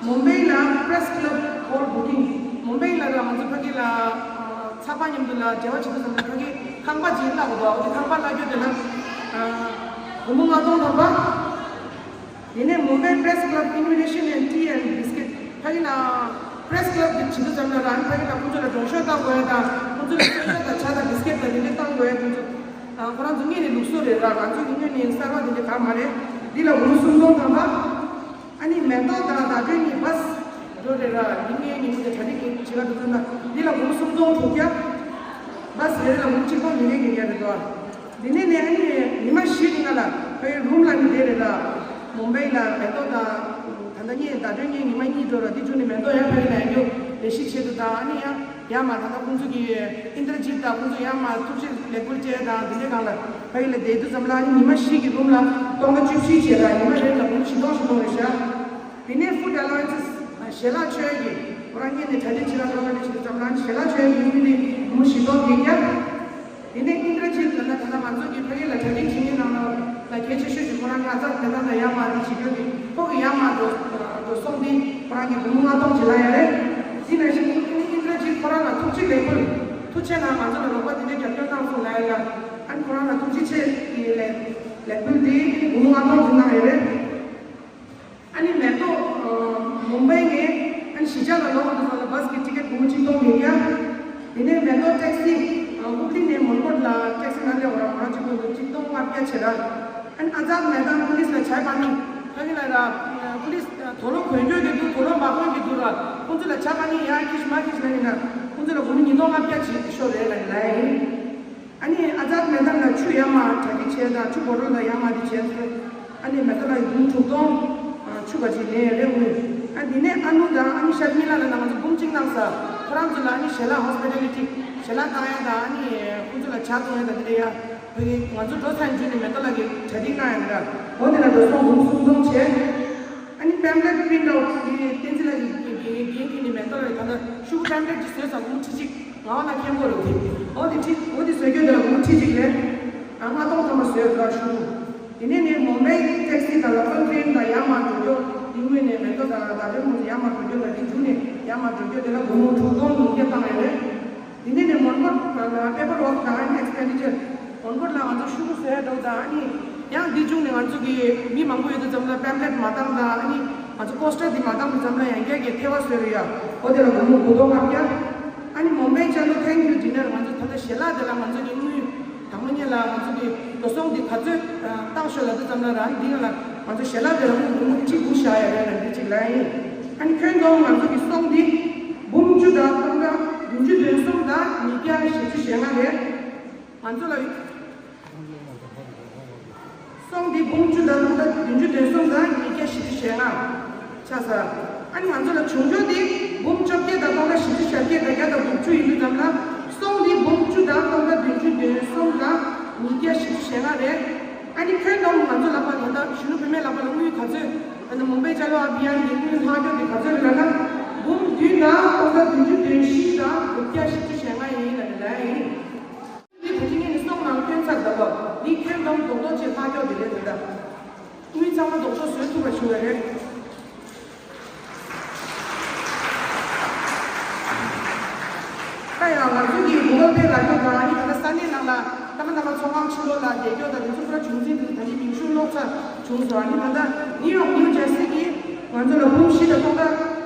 མུམ་བེ་ལ་པི་རེ་སི་ཀླབ་ཧོལ་བུ་ཀིང་། མུམ་བེ་ལ་ལ་ང་ཚོ་ཕ་གི་ལ་ཚགས་པར་མཉམ་དུ་ལ་འབྲེལ་བ་བྱེད་དུས་ཙམ་ལ་ཕ་གི་ཁང་པ་ཅིག་བརླག་འདུག་འོ་དེ་ཁང་པ་བརླག་རྒྱུ་དེ་ལ་སྒོར་མོ་ལྔ་སྟོང་ཐམ་པ། དེ་ནས་Mumbai Press Club Invitation and Tea and Biscuit ཕ་གི་ན་Press Club དེ་བྱེད་དུས་ཙམ་ལ་རང་ཕ་གི་ན་ཁོང་ཚོ་ལ་སྒྲོམ་ཤོག་བཏང་དགོས་ཡ་དང་ཁོང་ཚོ་ལ་གསོལ་ཇ་དང་ཇ་དང་བི་སི་ཀེ་ཊི་དང་དེ་འདྲ་བཏང་དགོས་ཡ་ཁོང་ཚོ་ཁོ་རང་ཚོ་དངོས་ནས་ལུགས་སྲོལ་རེད་ར། ང་ཚོ་གི་དངོས་ནས་གསར་བ་དེ་འདྲ་གང་མ་རེད། འདི་ལ་སྒོར་མོ་སུམ་སྟོང་ཐམ་པ། ཨ་ནི་མེ་ཏོག་དང་ཟླ་སྒྲོན་གཉིས་བ་སི་འགྲོ་རེད་ར། འདི་ངའི་ཉིན་མོ་དེ་གྲ་སྒྲིག་གི་བྱེད་ག་འགྲོ་ཚུལ་ན་འདི་ལ་སྒོར་མོ་སུམ་སྟོང་དྲུག་བརྒྱ། བ་སི་རེ་རེ་ལ་སྒོར་མོ་གཅིག་སྟོང་ཉིས་བརྒྱ་ཉིས་བརྒྱ་རེད་དོ། འདི་ནས་ནས་ཨ་ནི་ཉི་མ་བཞི་གི་སྔ་ལ་ཕའི་རུམ་ལ་ནི་བསྡད་རེད་ལ། མུམ་བེ་ལ་མེ་ཏོག་དང་ད་ལྟ་གཉིས་ཟླ་སྒྲོན་གཉིས་ཉི་མ་གཉིས་འགྲོ་ར། འདི་བྱུང་ནས་མེ་ཏོག་ཡང་ཕ་གི་ལ་ཡང་རྒྱུ་ལས་ཤིག་བྱེད་དུ་དང་ཨ་ནི་ཡང་ཡང་མ་ད་ལྟ་ཁོང་ཚོ་གི་ཨིན་དྲ་ཇིད་དང་ཁོང་ཚོ་ཡང་མ་ཐུགས་རྗེ་ལེགས་འབུལ་བཅས་དང་འདི་འདྲའི་སྒང་ལ་ཕ་གི་ལ་བསྡད་དུས་ཙམ་ལ་ཨ་ནི་ཉི་མ་བཞི་གི་རུམ་ལ་སྟོང་ཕྲག་བཅུ་བཞི་བྱས་ལ་ཉི་མ་རེ་ལ་སྒོར་མོ་བཞི་སྟོང་བཞི་སྟོང་རེད་ཤག་དེ་ནས་ཕུཌ་ཨ་ལོ་ཝན་སི་ཞལ་ལག་མཆོད་ཡས་ཀྱི་ཁོ་རང་གཉིས་ནས་གྲ་སྒྲིག་བྱེད་ལ་ལོ་ལ་ནས་བྱེད་ཙམ་ལ་ཞལ་ལག་མཆོད་ཡས་ཀྱི་ཡུལ་ནི་སྒོར་མོ་བཞི་སྟོང་བརྒྱད་བརྒྱ། དེ་ནས་ཨིན་དྲ་ཇིད་ལ་ན་ད་ལྟ་ང་ཚོ་གི་ཕ་གི་ལ་གྲ་སྒྲིག་བྱེད་མཁན་ནང་ལ་ལ་གལ་ཆེ་ཤོས་ཤིག་ཁོ་རང་གི་ཨ་ཙག་དེ་ན་ད་ཡར་མར་འདི་བྱེད་རྒྱུ་གི་ཁོ་གི་ཡར་མར་འགྲོ་འགྲོ་སོང་འདི་ཁོ་རང་གི་སྒོར་མོ་ལྔ་སྟོང་བྱེད་ལ་ཡ་རེད། དེ་ནང་བཞིན་ཨིན་དྲ་ཇིད་ཁོ་རང་ལ་ཐུགས་རྗེ་ལེགས་འབུལ་ཐུགས་རྗེ་ཆེ་ན་ང་ཚོ་ལ་རོགས་པ་དེ་འདྲའི་རྒྱབ་སྐྱོར་གནང་སོང་ལ་ཡ་ལ་ཨ་ནི་ཁོ་རང་ལ་ཐུགས་རྗེ་ཆེ་ཡི་ལེགས་ལེགས་འབུལ་འདི་སྒོར་མོ་ལྔ་སྟོང་བྱེད་གནང་ཡ་རེད། ཨ་ནི་མེ་ཏོག་མུམ་བེ་ནས་ཨ་ནི་གཞིས་ཆགས་ལ་ལོག་དུས་ཙམ་ལ་བ་སི་གི་ཊི་ཀེ་ཊི་སྒོར་མོ་གཅིག་སྟོང་ཉིས་བརྒྱ། དེ་ནས་མེ་ཏོག་ཊེག་སི་ཨུབ་ལི་ནས་མོན་གྷོ་ལ་ཊེག་སི་ནང་སླེབས་པ་ར་ཁོ་རང་གཅིག་པུ་གཅིག་སྟོང་ལྔ་བརྒྱ་བྱེད་ར། ཨ་ནི་ཨ་ཛཱད་མེ་དཱན་པུ་ལིས་ལ་ཇ་པ་ནི་ཕ་གི་ལ་ར་པུ་ལིས་དོ་ལོ་གོན་རྒྱུ་གི་འདུག་དོ་ལོ་མ་གོན་གི་འདུག་ར། ཁོང་ཚོ་ལ་ཇ་པ་ནི་ཡ་ཁིས་མ་ཁིས་ན་ཡིན་ན་ཁོང་ཚོ་ལ་སྒོར་མོ་ཉིས་སྟོང་ལྔ་བརྒྱ་བྱེད་ཤོག་རེད་ལ་ཡིན་ལ་ཡིན། ཨ་ནི་ཨ་ཛཱད་མེ་དཱན་ལ་ཆུ་ཡར་མར་གྲ་སྒྲིག་བྱས་དང་ཆུ་བོ་ཊལ་དང་ཡར་མར་འདི་བྱས་སོང་། ཨ་ནི་མེ་ཏོག་ལ་ཡུན་དྲུག་སྟོང་ཆུ་བ་ཅིག་ལེན་རེད་འོང་། ཨ་འདི་ནས་ཨ་ནུ་དང་ཨ་ནི་ཤར་མི་ལ་ལ་ན་ང་ཚོ་འབུམ་གཅིག་གནང་ས་ཁོ་རང་ཚོ་ལ་ཨ་ནི་ཞལ་ལག་ཧོ་སི་པི་ཊ་ལི་ཊི་ཞལ་ལག་བཏང་ཡ་དང་ཨ་ནི་ཁོང་ཚོ་ལ་ཇ་བཏུང་ཡ་དང་འདི་འདྲ་ཡ་བོད་ཀྱི་ང་ཚོ་འགྲོ་ཚར་རྗེས་ནས་མེ་ཏོག་ལ་གི་གྲ་སྒྲིག་གནང་ཡ་འདི་འདྲ་འོ་འདི་ལ་འགྲོ་སོང་འབུམ་གསུམ་སྟོང་བྱས། ཨ་ནི་པེམ་ཕི་ལེཊ་པི་རིན་ཊི་ཨའུཊ་དེ་བསྟན་འཛིན་ལགས་ཀྱིས་འགན་འཁྱེར་ནས་མེ་ཏོག་ལ་ད་ལྟ་ཤུ་གུ་པེམ་ཕི་ལེཊ་ཅིག་བཟོས་ཙང་སྒོར་མོ་ཁྲི་གཅིག་ང་བ་ན་མཁན་པོ་རེད་དེ། འོ་དེ་ཁྲི་འོ་དེ་བཟོས་རྒྱུ་དེ་ལ་སྒོར་མོ་ཁྲི་གཅིག་རེད། ཨ་ལྔ་སྟོང་ཐམ་པ་བཟོས་འདུག་ཨ་ཤུ་གུ། དེ་ནས་ནས་མུམ་བེ་ཊེག་སི་དང་ལོ་ཀལ་ཊེན་དང་ཡར་མར་འགྲོ་རྒྱུ་དེ་དངོས་ནས་མེ་ཏོག་དང་ཟླ་སྒྲོན་ཁོང་ཚོ་ཡར་མར་འགྲོ་རྒྱུ་ལ་དེ་མཇུག་ནས་ཡར་མར་འགྲོ་རྒྱུ་དེ་ལ་སྒོར་མོ་དྲུག་སྟོང་ཉིས་བརྒྱ་བཏང་ཡོད་རེད། དེ་ནས་ནས་མོན་གྷོ་ལ་པེ་པར་ཝརཀ་དང་ཨ་ནི་ཨེགས་པེན་ཌི་ཅར། མོན་གྷོ་ལ་ང་ཚོ་ཤུ་གུ་བཟོས་འགྲོ་དང་ཨ་ནི་ཡང་འདི་བྱུང་ནས་ང་ཚོ་གི་མི་མང་པོ་ཡོད་དུས་ཙམ་ལ་པེམ་ཕི་ལེཊ་མ་བཏང་དང་ཨ་ནི་ང་ཚོ་པོ་སི་ཊར་འདི་མ་བཏང་དུས་ཙམ་ལ་ཡང་བསྐྱར་གྱི་ཐེ་བ་བཟོས་རེད་ཡ། འོ་དེ་ལ་སྒོར་མོ་དགུ་སྟོང་ལྔ་བརྒྱ། ཨ་ནི་མོན་པའི་ཅ་ལོ་ཐེང་ཀྱུ་ཌི་ནར་ང་ཚོ་ད་ལྟ་ཞལ་ལག་དེ་ལ་ང་ཚོ་གི་དངུལ་དང་པོ་ཉིད་ལ་ང་ཚོ་གི་འགྲོ་སོང་འདི་ག་ཚོད་བཏང་ཤོག་ལབ་དུས་ཙམ་ལ་རང་འདི་ལ་ང་ཚོ་ཞལ་ལག་དེ་ལ་དངུལ་སྒོར་མོ་གཅིག་དགུ་བཞག་ཡ་རེད་ལ་འདི་གཅིག་ལ་ཡིན། ཨ་ནི་ཁྱོན་བསྡོམས་ང་ཚོ་གི་སོང་འདི་འབུམ་བཅུ་དང་སྟོང་ཕྲག་བདུན་ཅུ་དོན་གསུམ་དང་ཉིས་བརྒྱ་བཞི་བཅུ་ཞེ་ལྔ་རེད། ང་ཚོ་ལ་སོང་འདི་འབུམ་བཅུ་དང་སྟོང་ཕྲག་བདུན་ཅུ་དོན་གསུམ་དང་ཉིས་བརྒྱ་བཞི་བཅུ་ཞེ་ལྔ་ཆགས་ས། ཨ་ནི་ང་ཚོ་ལ་བྱུང་རྒྱུ་འདི་འབུམ་བཅོ་བརྒྱད་དང་སྟོང་ཕྲག་བཞི་བཅུ་ཞེ་བརྒྱད་དང་བརྒྱ་དང་དགུ་བཅུ་ཡིན་དུས་ཙམ་ལ་སོང་འདི་འབུམ་བཅུ་དང་སྟོང་ཕྲག་བདུན་ཅུ་དོན་གསུམ་དང་ཉིས་བརྒྱ་བཞི་བཅུ་ཞེ་ལྔ་རེད། ཨ་ནི་ཁྱོན་བསྡོམས་ང་ཚོ་ལག་པ་ད་ལྟ་གཞོན་ནུ་བུད་མེད་ལག་པ་ལ་དངུལ་ག་ཚོད་ཨ་ནི་མུམ་བེ་ཅ་ལོ་ཨ་བི་ཡན་གྱི་དངུལ་ལྷག་རྒྱུ་འདི་ག་ཚོད་རེད་ལབ་ན་འབུམ་བདུན་དང་སྟོང་ཕྲག་བདུན་ཅུ་དོན་བཞི་དང་དགུ་བརྒྱ་བཞི་བཅུ་ཞེ་ལྔ་ཡིན་ལབ་ནས་ལབ་ཡིན། འདི་ད་ཅི་ངས་ནི་སོང་ནང་སྐྱོན་ཚར་འདུག་གོ། འདི་ཁྱོན་བསྡོམས་རྡོག་རྡོག་ཅིག་ལྷག་ཀྱོག་འདི་རེད་འདུག་ད། དངུལ་ཚང་མ་རྡོག་རྡོག་བཟོས་ཐུབ་པ་བྱུང་བ་རེད། ད་ཡང་ང་ཚོ་གི་གུ་གལ་པེ་ལ་ཀྱོག་དང་ཨ་ནི་ད་ལྟ་ས་གནས་ནང་ལ་ད་ལྟ་ནང་ལ་ཚོང་ཁང་ཕྱི་ལོགས་ལ་བསྡད་ཀྱོག་དང་དེ་ཚོ་ཁོ་ར་བྱུང་འཛིན་འདུག་ད་ནི་མིང་གཞུང་ཀློག་ཚར་བྱུང་སོང་། ཨ་ནི་ད་ལྟ་ནིའུ་ཡོག་ནིའུ་ཇར་སི་གི་ང་ཚོ་ལ་འབུམ་བཞི་དང་སྟོང་ཕྲག་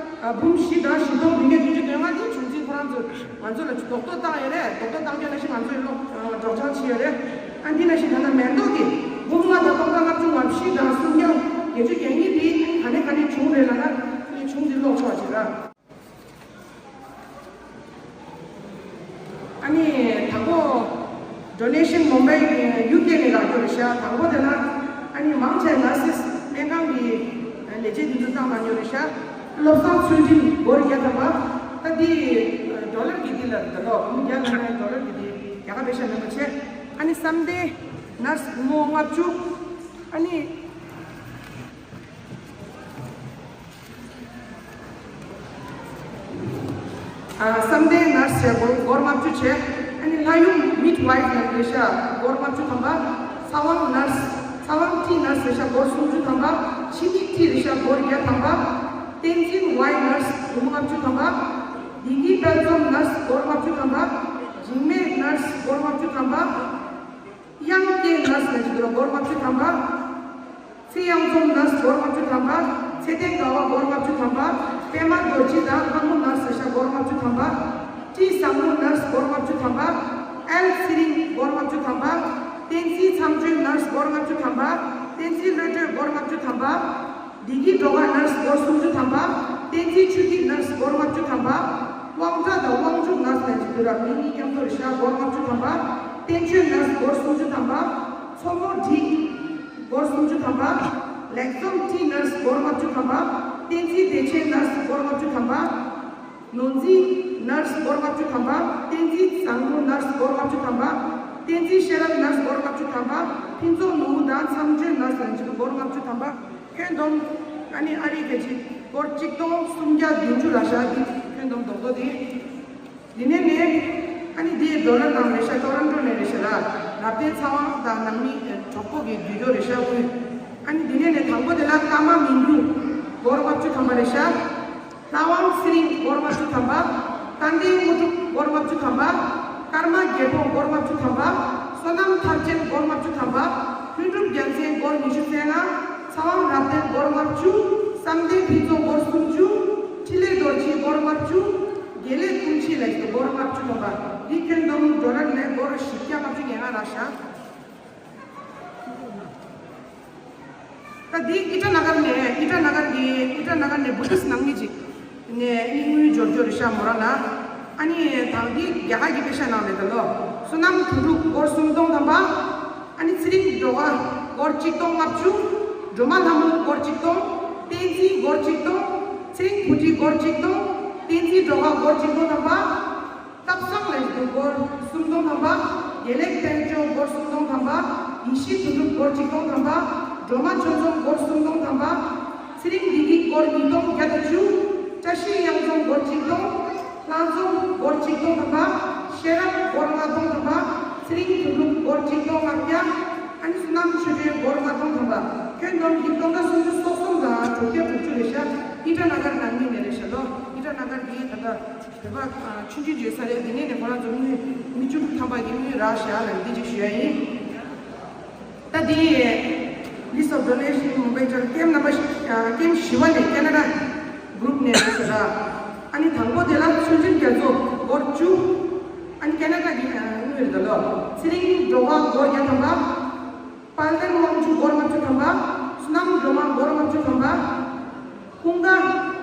འབུམ་བཞི་དང་བཞི་སྟོང་བདུན་བརྒྱ་བདུན་ཅུ་དོན་ལྔ་དེ་བྱུང་འཛིན་ཁོ་རང་ཚོས་ང་ཚོ་ལ་རྡོག་ཐོ་བཏང་ཡོད་རེད། རྡོག་ཐོ་བཏང་རྒྱུ་ནང་བཞིན་ང་ཚོས་སློབ་སྦྱོང་བྱས་ཡོད་རེད། ཨ་འདི་ནང་བཞིན་ད་ལྟ་མེ་ཏོག་གིས་འབུམ་ལྔ་དང་སྟོང་ཕྲག་ལྔ་བཅུ་ང་བཞི་དང་སུམ་བརྒྱ་བརྒྱད་ཅུ་གྱ་གཉིས་དེ་ག་ནས་ག་ནས་བྱུང་རེད་ལབ་ན་ནས་བྱུང་འཛིན་ཀློག་ཆོག་ཅིག་ར། ཨ་ནི་དང་པོ་Donation Mumbai UK ནས་རག་རྒྱུ་རེད་ཤག་དང་པོ་དེ་ལ་ཨ་ནི་མང་ཆེ་Nurses སྨན་ཁང་གི་ལས་བྱེད་འདི་ཚོ་བཏང་གནང་རྒྱུ་རེད་ཤག་བློ་བཟང་ཚུལ་ཁྲིམས་སྒོར་བརྒྱ་ཐམ་པ། ད་འདི་ཌོ་ལར་གི་འདི་ལ་འདི་ལོ་བུ་བརྒྱ་ལ་ནས་ཌོ་ལར་གི་འདི་རྒྱ་གར་པེ་ཤ་མེད་པ་བྱས། ཨ་ནི་བསམ་གཏན་Nurse སྒོར་ལྔ་བཅུ། ཨ་ནི། བསམ་གཏན་Nurse བྱས་སྒོར་སྒོར་ལྔ་བཅུ་བྱས། ཨ་ནི་ལྷ་ཡུམ་Midwife ལ་རེད་ཤག་སྒོར་ལྔ་བཅུ་ཐམ་པ། ཚ་དབང་Nurse ཚ་དབང་T Nurse རེད་ཤག་སྒོར་སུམ་ཅུ་ཐམ་པ། ཕྱི་མི་T རེད་ཤག་སྒོར་བརྒྱ་ཐམ་པ། བསྟན་འཛིན་Y Nurse སྒོར་ལྔ་བཅུ་ཐམ་པ། བདེ་སྐྱིད་དཔལ་འཛོམས་Nurse སྒོར་ལྔ་བཅུ་ཐམ་པ། འཇིགས་མེད་Nurse སྒོར་ལྔ་བཅུ་ཐམ་པ། དབྱངས་སྐྱེས་Nurse ལ་ཅིག་སྒོར་ལྔ་བཅུ་ཐམ་པ། ཚེ་གཡང་འཛོམས་Nurse སྒོར་ལྔ་བཅུ་ཐམ་པ། ཚེ་བརྟན་དགའ་བ་སྒོར་ལྔ་བཅུ་ཐམ་པ། པད་མ་རྡོ་རྗེ་དང་ལྷ་མོ་Nurse ལ་ཤ་སྒོར་ལྔ་བཅུ་ཐམ་པ། བཀྲིས་བཟང་མོ་Nurse སྒོར་ལྔ་བཅུ་ཐམ་པ། ཨེལ་ཚེ་རིང་སྒོར་ལྔ་བཅུ་ཐམ་པ། བསྟན་འཛིན་མཚམས་གཅོད་Nurse སྒོར་ལྔ་བཅུ་ཐམ་པ། བསྟན་འཛིན་བློ་གྲོས་སྒོར་ལྔ་བཅུ་ཐམ་པ། བདེ་སྐྱིད་སྒྲོལ་དཀར་Nurse སྒོར་སུམ་ཅུ་ཐམ་པ། བསྟན་འཛིན་ཆོས་སྐྱིད་Nurse སྒོར་ལྔ་བཅུ་ཐམ་པ། དབང་གྲགས་དང་དབང་ཕྱུག་Nurse ལ་ཅིག་སྒོར་མི་གཉིས་མཉམ་དུ་རེད་ཤག་སྒོར་ལྔ་བཅུ་ཐམ་པ། བསྟན་ཆོས་Nurse སྒོར་སུམ་ཅུ་ཐམ་པ། མཚོ་མོ་བཀྲིས་སྒོར་སུམ་ཅུ་ཐམ་པ། ལེགས་འཛོམས་T Nurse སྒོར་ལྔ་བཅུ་ཐམ་པ། བསྟན་འཛིན་བདེ་ཆེན་Nurse སྒོར་ལྔ་བཅུ་ཐམ་པ། ནོར་འཛིན་Nurse སྒོར་ལྔ་བཅུ་ཐམ་པ། བསྟན་འཛིན་བཟང་མོ་Nurse སྒོར་ལྔ་བཅུ་ཐམ་པ། བསྟན་འཛིན་ཤེས་རབ་Nurse སྒོར་ལྔ་བཅུ་ཐམ་པ། ཕུན་ཚོགས་ནོར་བུ་དང་མཚམས་གཅོད་Nurse ལ་ཅིག་སྒོར་ལྔ་བཅུ་ཐམ་པ། ཁྱོན་བསྡོམས་ཨ་ནི་ཨ་རིའི་རྒྱལ་སྤྱི་སྒོར་གཅིག་སྟོང་སུམ་བརྒྱ་བདུན་ཅུ་ལ་ཤག་འདི་ཁྱོན་བསྡོམས་རྡོག་རྡོག་དེ། འདི་ནས་ནས་ཨ་ནི་འདི་ཌོ་ལར་ནང་རེད་ཤག་ཊོ་རོན་ཊོ་ནས་རེད་ཤག་ལ་རབ་བརྟན་ཚེ་དབང་དང་ནང་མི་གྲོགས་པོ་གི་བརྒྱུད་སྐྱོར་རེད་ཤག་དབུས། ཨ་ནི་འདི་ནས་ནས་དང་པོ་དེ་ལ་ཀརྨ་མི་འགྱུར་སྒོར་ལྔ་བཅུ་ཐམ་པ་རེད་ཤག་ལྷ་དབང་ཚེ་རིང་སྒོར་ལྔ་བཅུ་ཐམ་པ། ཏན་ཏན་དངོས་གྲུབ་སྒོར་ལྔ་བཅུ་ཐམ་པ། ཀརྨ་རྒྱལ་ཕོངས་སྒོར་ལྔ་བཅུ་ཐམ་པ། བསོད་ནམས་མཐར་ཕྱིན་སྒོར་ལྔ་བཅུ་ཐམ་པ། ལྷུན་གྲུབ་རྒྱལ་མཚན་སྒོར་ཉི་ཤུ་རྩ་ལྔ། ཚེ་དབང་རབ་བརྟན་སྒོར་ལྔ་བཅུ། བསམ་གཏན་ཕུན་ཚོགས་སྒོར་སུམ་ཅུ། འཕྲིན་ལས་རྡོ་རྗེ་སྒོར་ལྔ་བཅུ། དགེ་ལེགས་ཀུན་ཤེས་ལ་སྒོར་ལྔ་བཅུ་ཐམ་པ། འདི་ཁྱོན་བསྡོམས་ཌོ་ལར་ནས་སྒོར་བཞི་བརྒྱ་ལྔ་བཅུ་ང་ལྔ་རག་ཤག་ད་འདི་ཨི་ཊ་ན་གར་ནས་ཨི་ཊ་ན་གར་གྱི་ཨི་ཊ་ན་གར་ནས་བུ་ཏིས་ནང་མི་ཅིག་ནས་དངུལ་འབྱོར་འབྱོར་རེད་ཤག་མོ་རང་ལ། ཨ་ནི་ད་འདི་རྒྱ་གར་གྱི་པེ་ཤ་ནང་ལས་ད་ལོ། བསོད་ནམས་དོན་གྲུབ་སྒོར་སུམ་སྟོང་ཐམ་པ། ཨ་ནི་ཚེ་རིང་སྒྲོལ་དཀར་སྒོར་གཅིག་སྟོང་ལྔ་བཅུ། སྒྲོལ་མ་ལྷ་མོ་སྒོར་གཅིག་སྟོང་། བསྟན་འཛིན་སྒོར་གཅིག་སྟོང་། ཚེ་རིང་བུ་ཁྲིད་སྒོར་གཅིག་སྟོང་། བསྟན་འཛིན་སྒྲོལ་དཀར་སྒོར་གཅིག་སྟོང་ཐམ་པ། སྟག་ཚང་ལས་འགུལ་སྒོར་སུམ་སྟོང་ཐམ་པ། དགེ་ལེགས་དཔལ་འབྱོར་སྒོར་སུམ་སྟོང་ཐམ་པ། ཡེ་ཤེས་དོན་གྲུབ་སྒོར་གཅིག་སྟོང་ཐམ་པ། སྒྲོལ་མ་ཆོས་འཛོམས་སྒོར་སུམ་སྟོང་ཐམ་པ། ཚེ་རིང་བདེ་སྐྱིད་སྒོར་ཉིས་སྟོང་བརྒྱ་དང་བཅུ། བཀྲ་ཤིས་གཡང་འཛོམས་སྒོར་གཅིག་སྟོང་། ལྷ་འཛོམས་སྒོར་གཅིག་སྟོང་ཐམ་པ། ཤེས་རབ་སྒོར་ལྔ་སྟོང་ཐམ་པ། ཚེ་རིང་དོན་གྲུབ་སྒོར་གཅིག་སྟོང་ལྔ་བརྒྱ། ཨ་ནི་བསོད་ནམས་ཆོས་སྒྲོན་སྒོར་ལྔ་སྟོང་ཐམ་པ། ཁྱོན་བསྡོམས་ཀྱི་སྟོང་ཕྲག་སུམ་ཅུ་སོ་གསུམ་དང་དྲུག་བརྒྱ་དྲུག་ཅུ་རེད་ཤག་ཨི་ཊ་ན་གར་ནང་མི་ནས་རེད་ཤག་ལོ། ཨི་ཊ་ན་གར་གྱི་ད་ལྟ་བོད་པ་ཆུང་ཆུང་བརྗོད་ས་རེད། འདི་ནས་ནས་ཁོ་རང་ཚོ་དངུལ་མི་བཅུ་དྲུག་ཐམ་པ་གི་དངུལ་རག་ཤག་ལ་འདི་གཅིག་ཞུ་ཡ་ཡིན། ད་འདི་List of Donation Mumbai ཀེམ་རྣམ་པ་ཀེམ་བཞི་པ་ནས་ཁེ་ན་ཌ་གུ་རུབ་ནས་རེད་ཤག་ཨ་ནི་དང་པོ་དེ་ལ་ཚུལ་ཁྲིམས་རྒྱ་མཚོ་སྒོར་བཅུ། ཨ་ནི་ཁེ་ན་ཌ་གི་དངུལ་རེད་ད་ལོ། ཚེ་རིང་སྒྲོལ་དཀར་སྒོར་བརྒྱ་ཐམ་པ། དཔལ་ལྡན་དབང་ཕྱུག་སྒོར་ལྔ་བཅུ་ཐམ་པ། བསོད་ནམས་སྒྲོལ་མ་སྒོར་ལྔ་བཅུ་ཐམ་པ། ཀུན་དགའ་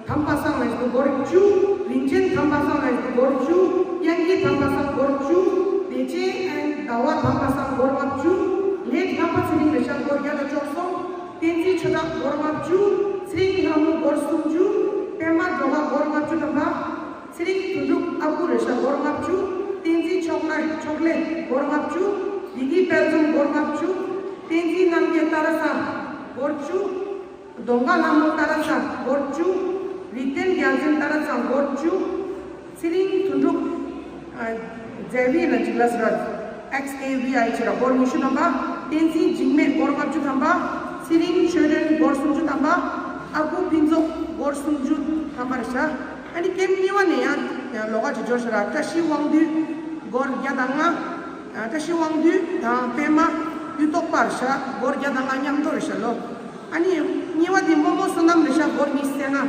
དམ་པ་སངས་ལ་སྒོར་བཅུ། རིན་ཆེན་དམ་པ་སངས་ལ་སྒོར་བཅུ། དབྱངས་སྐྱིད་དམ་པ་སངས་སྒོར་བཅུ། བདེ་ཆེན་ཟླ་བ་དམ་པ་སངས་སྒོར་ལྔ་བཅུ། ལས་དམ་པ་ཚེ་རིང་ལ་ཤག་སྒོར་བརྒྱ་དང་བཅུ་གསུམ། བསྟན་འཛིན་ཆོས་གྲགས་སྒོར་ལྔ་བཅུ། ཚེ་རིང་ལྷ་མོ་སྒོར་སུམ་ཅུ། པད་མ་སྒྲོལ་དཀར་སྒོར་ལྔ་བཅུ་ཐམ་པ། ཚེ་རིང་དོན་གྲུབ་ཨ་ཁུ་རེད་ཤག་སྒོར་ལྔ་བཅུ། བསྟན་འཛིན་ཕྱོགས་ལས་ཕྱོགས་ལས་སྒོར་ལྔ་བཅུ། བདེ་སྐྱིད་དཔལ་འཛོམས་སྒོར་ལྔ་བཅུ། བསྟན་འཛིན་རྣམ་རྒྱལ་ཏཱ་ར་ཚང་སྒོར་བཅུ། གདོང་དཀར་ལྷ་མོ་ཏཱ་ར་ཚང་སྒོར་བཅུ། རིག་ལྡན་རྒྱལ་མཚན་ཏཱ་ར་ཚང་སྒོར་བཅུ། ཚེ་རིང་དོན་གྲུབ་ཨ་ཛེ་བི་ལ་ཅིག་ལ་ཟེར་བ་ཨེགས་ཨེ་བི་ཨའི་ཅིག་ལ་སྒོར་ཉི་ཤུ་ཐམ་པ། བསྟན་འཛིན་འཇིགས་མེད་སྒོར་ལྔ་བཅུ་ཐམ་པ། ཚེ་རིང་ཆོས་སྒྲོན་སྒོར་སུམ་ཅུ་ཐམ་པ། ཨ་ཁུ་ཕུན་ཚོགས་སྒོར་སུམ་ཅུ་ཐམ་པ་རེད་ཤག་ཨ་ནི་ཀེམ་གཉིས་པ་ནས་ཡང་ཡང་ལོགས་ཀ་ཅིག་འབྱོར་ཤག་ར། བཀྲ་ཤིས་དབང་འདུས་སྒོར་བརྒྱ་དང་ལྔ། ཨ་བཀྲ་ཤིས་དབང་འདུས་དང་པད་མ་གཡུ་ཐོག་པ་རེད་ཤག་སྒོར་བརྒྱ་དང་ལྔ་མཉམ་དུ་རེད་ཤག་ལོ། ཨ་ནི་གཉིས་པ་དེ་རྨོ་མོ་བསོད་ནམས་རེད་ཤག་སྒོར་ཉི་ཤུ་རྩ་ལྔ།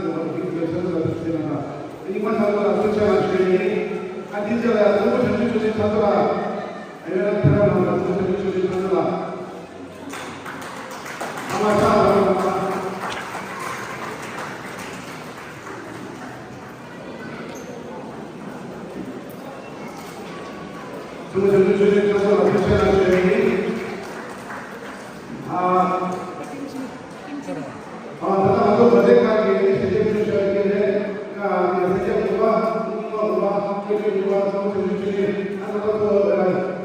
ཚོགས་པ་འདི་གའི་ཆབ་སྲིད་ལ་ཐུགས་རྗེ་གནང་། ཨ་ནི་མ་ཆབ་སྲིད་ལ་ཐུགས་རྗེ་གནང་ཞུ་ཡ་ཡིན། ཨ་འདི་རྗེས་ལ་ཡང་ཚོགས་པ་དྲུང་ཆེ་ཆུ་ཆེན་ཆབ་སྲིད་ལ། ཨ་ཡོད་ན་ཕེབས་རོགས་གནང་། ཚོགས་པ་དྲུང་ཆེ་ཆུ་ཆེན་ཆབ་སྲིད་ལ། ཚང་མ་ཕྱག་རོགས་གནང་། ཚོགས་པ་དྲུང་ཆེ་ཆུ་ཆེན་ཆབ་སྲིད་ལ་ཐུགས་རྗེ་གནང་ཞུ་ཡ་ཡིན། ཨ། ཨ། ད་ལྟ་ང་ཚོ་མ་བདེ་ཁག་གི་ཞལ་འདེབས་ཞུ་ཡ་གི་རེད། ཨ། ནས་སེར་སྐྱ་ནུས་པ། སྙིང་མ་རུ་བ། སྐྱེ་དགུའི་ནུས་པ། ཚོགས་ཆུང་ཆུང་ཆུང་ནས། ཨ། ང་ཚོ་ད་ལྟ་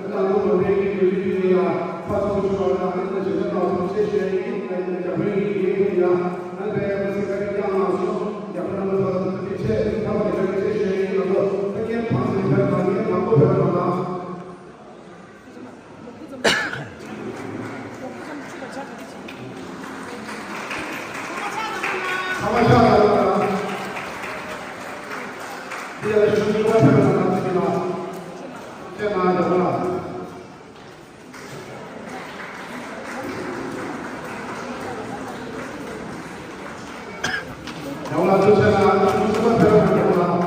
ང་ཚོ་མ་བདེ་གི་ལུས་ལུས་ནས་ཡ་ཕར་ཚོགས་ཆུང་བ་དང་ཨ་ནི་ཞལ་འདེབས་ནང་ཚོགས་ཆེ་ཞུ་ཡ་ཡིན། ཨ་ནི་རྒྱ་བོད་གཉིས་ཀྱི་ཡིན་ཡ། ཨ་ནི་ཕ་གི་སེར་སྐྱ་གི་ཀྱང་ལ་སོ་རྒྱ་བོད་རྣམ་པ་ཚོ་ཐུགས་རྗེ་ཆེ། ཐབས་ལ་རྒྱ་ཆེ་ཞུ་ཡ་ཡིན། ང་ཚོ་ད་རྐྱེན་བང་སོ་བྱས་དང་ངས་དང་པོ་བོད་ལ་དང་། ཚང་མ་ཕྱག་ལ་ལ་ལ། འདི་ཡ་ལ་ཞུ་མི་བ་ཕེབས་པ་དང་ཚིག་ལ། ཁྱེད་མ་འདྲ་བ་ལ། ཡང་ལ་ཚུར་ཕྱིན་ལ་ཚུར་ཕྱིན་པ་ཕེབས་པ་དང་ལ།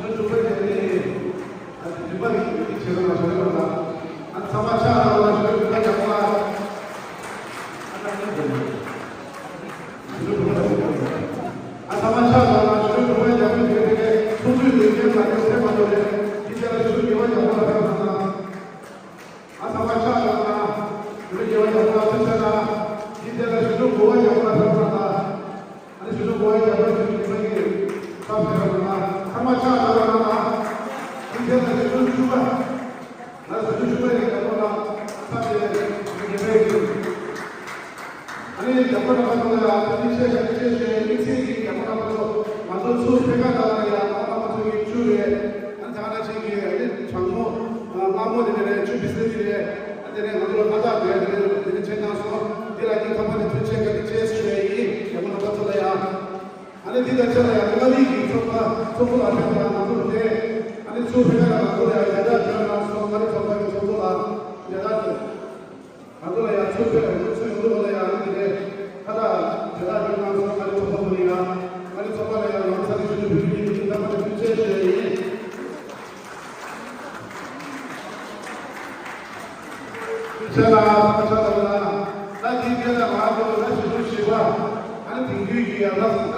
ཞུ་སྒྲུབ་པ་དེ་ནི་རིམ་པ་རིགས་ཀྱི་བྱེད་ལ་ཞུ་སྒྲུབ་པ་དང་། ཨ་ཚང་མ་ཕྱག་རོགས་ལ་ཞུ་སྒྲུབ་པ་རྒྱག་པ། ཨ་ཚང་མ་ཕྱག་རོགས་ལ་ཞུ་སྒྲུབ་པ་རྒྱག་པ་ལ་ཐུགས་རྗེ་ཆེ། ཨ་ཚང་མ་ཕྱག་རོགས་ལ་ཞུ་སྒྲུབ་པ་རྒྱག་པ་དེ་རེད། ཐུགས་རྗེ་ཆེ། ཐུགས་རྗེ་ཆེ། ཐུགས་རྗེ་ཆེ། ཐུགས་རྗེ་ཆེ། ཨ་ཚང་མ་ཕྱག་ཞུ་དང་། ཞུ་སྒྲུབ་དགེ་བ་ཡག་པོ་ལ་ཐུགས་རྗེ་ཆེ་དང་། འདི་དེ་ལ་ཞུ་སྒྲུབ་དགེ་བ་ཡག་པོ་ལ་ཕེབས་པ་དང་། ཨ་ནི་ཞུ་སྒྲུབ་དགེ་བ་ཡག་པོ་ཞུ་སྒྲུབ་ཀྱི་ས་ཕེབས་པ་དང་། ཚང་མ་ཕྱག་ཞུ་དང་། འདི་དེ་ལ་ཞུ་སྒྲུབ་བཅུ་པ། ང་ཞུ་སྒྲུབ་བཅུ་པ་ཡི་ཡག་པོ་ལ་ས་ཕེབས་པའི་དགེ་བའི་ཞུ། ཨ་ནི་རྒྱལ་པོ་རྣམ་པ་ཚོ་ལ་ཡང་ཐུགས་རྗེ་ཆེ་ཞུ་རྒྱུ་ཆེ་ཞུ་ཡ་ཡིན། དམིགས་བསལ་གྱིས་རྒྱལ་པོ་རྣམ་པ་ཚོ་ང་ཚོ་ཚུར་ཕེབས་ཁ་དང་ལ་ཡང་རྒྱལ་པོ་རྣམ་པ་ཚོ་གི་བཅུ་རེད། ཨ་ནི་ད་ག་ནང་བཞིན་གྱི་ཨ་ནི་གྲང་མོ་ཨ་མངར་མོ་དེ་འདྲ་རེད། ཆུ་བིས་ལེ་དེ་རེད། ཨ་དེ་རེད། ང་ཚོ་ལ་ཁ་བཏགས་དེ་རེད། དེ་རེད། དེ་འདྲ་བྱས་གནང་སོང་། འདི་ལ་ཡང་སྙིང་ཐག་པ་ནས་ཐུགས་རྗེ་ཆེ་བཀའ་དྲིན་ཆེ་ཞུ་ཡ་ཡིན། རྒྱལ་པོ་རྣམ་པ་ཚོ་ལ་ཡང་། ཨ་ནི་འདི་དང་ཆ་ལ་ཡང་མངའ་རིས་ཀྱི་ཚོགས་པ་ཚོགས་པ་ལ་ཕེབས་དང་ང་ཚོ་དེ་ཨ་ནི་ཚུར་ཕེབས་ཁ་ལ་ང་ཚོ་ལ་ཡང་མཇལ་དར་སྤྲད་གནང་སོང་། མངའ་རིས་ཚོགས་པ་གི་ཚོགས་གཙོ་ལ་མཇལ་དར་སྤྲད། ང་ཚོ་ལ་ཡང་ཚུར་ཕེབས་ཚུར་ཡོང་འདུག་ལ་ཡང་འདི་ནས་ཁ་བཏགས་དེ་དག་ཡོད་ན་ཚོ་ང་ཚོ་ཚོགས་པ་ལ་ཡང་ང་ཚོ་ཚོགས་པ་ལ་ཡང་ང་ཚོ་ས་གནས་ཞུ་སྒྲུབ་བོད་མིའི་སྒྲིག་འཛུགས་རྣམ་པ་ནས་ཐུགས་རྗེ་ཆེ་ཞུ་ཡ་ཡིན། ཐུགས་རྗེ་ཆེ་ལ་ཐུགས་རྗེ་ཆེ་ལ། ད་འདི་འདྲ་ལ་ང་ཚོ་ལ་ཞུ་སྒྲུབ་བྱེད་པ་ཨ་ནི་དེང་དུས་ཀྱི་ཡང་ལ་ད་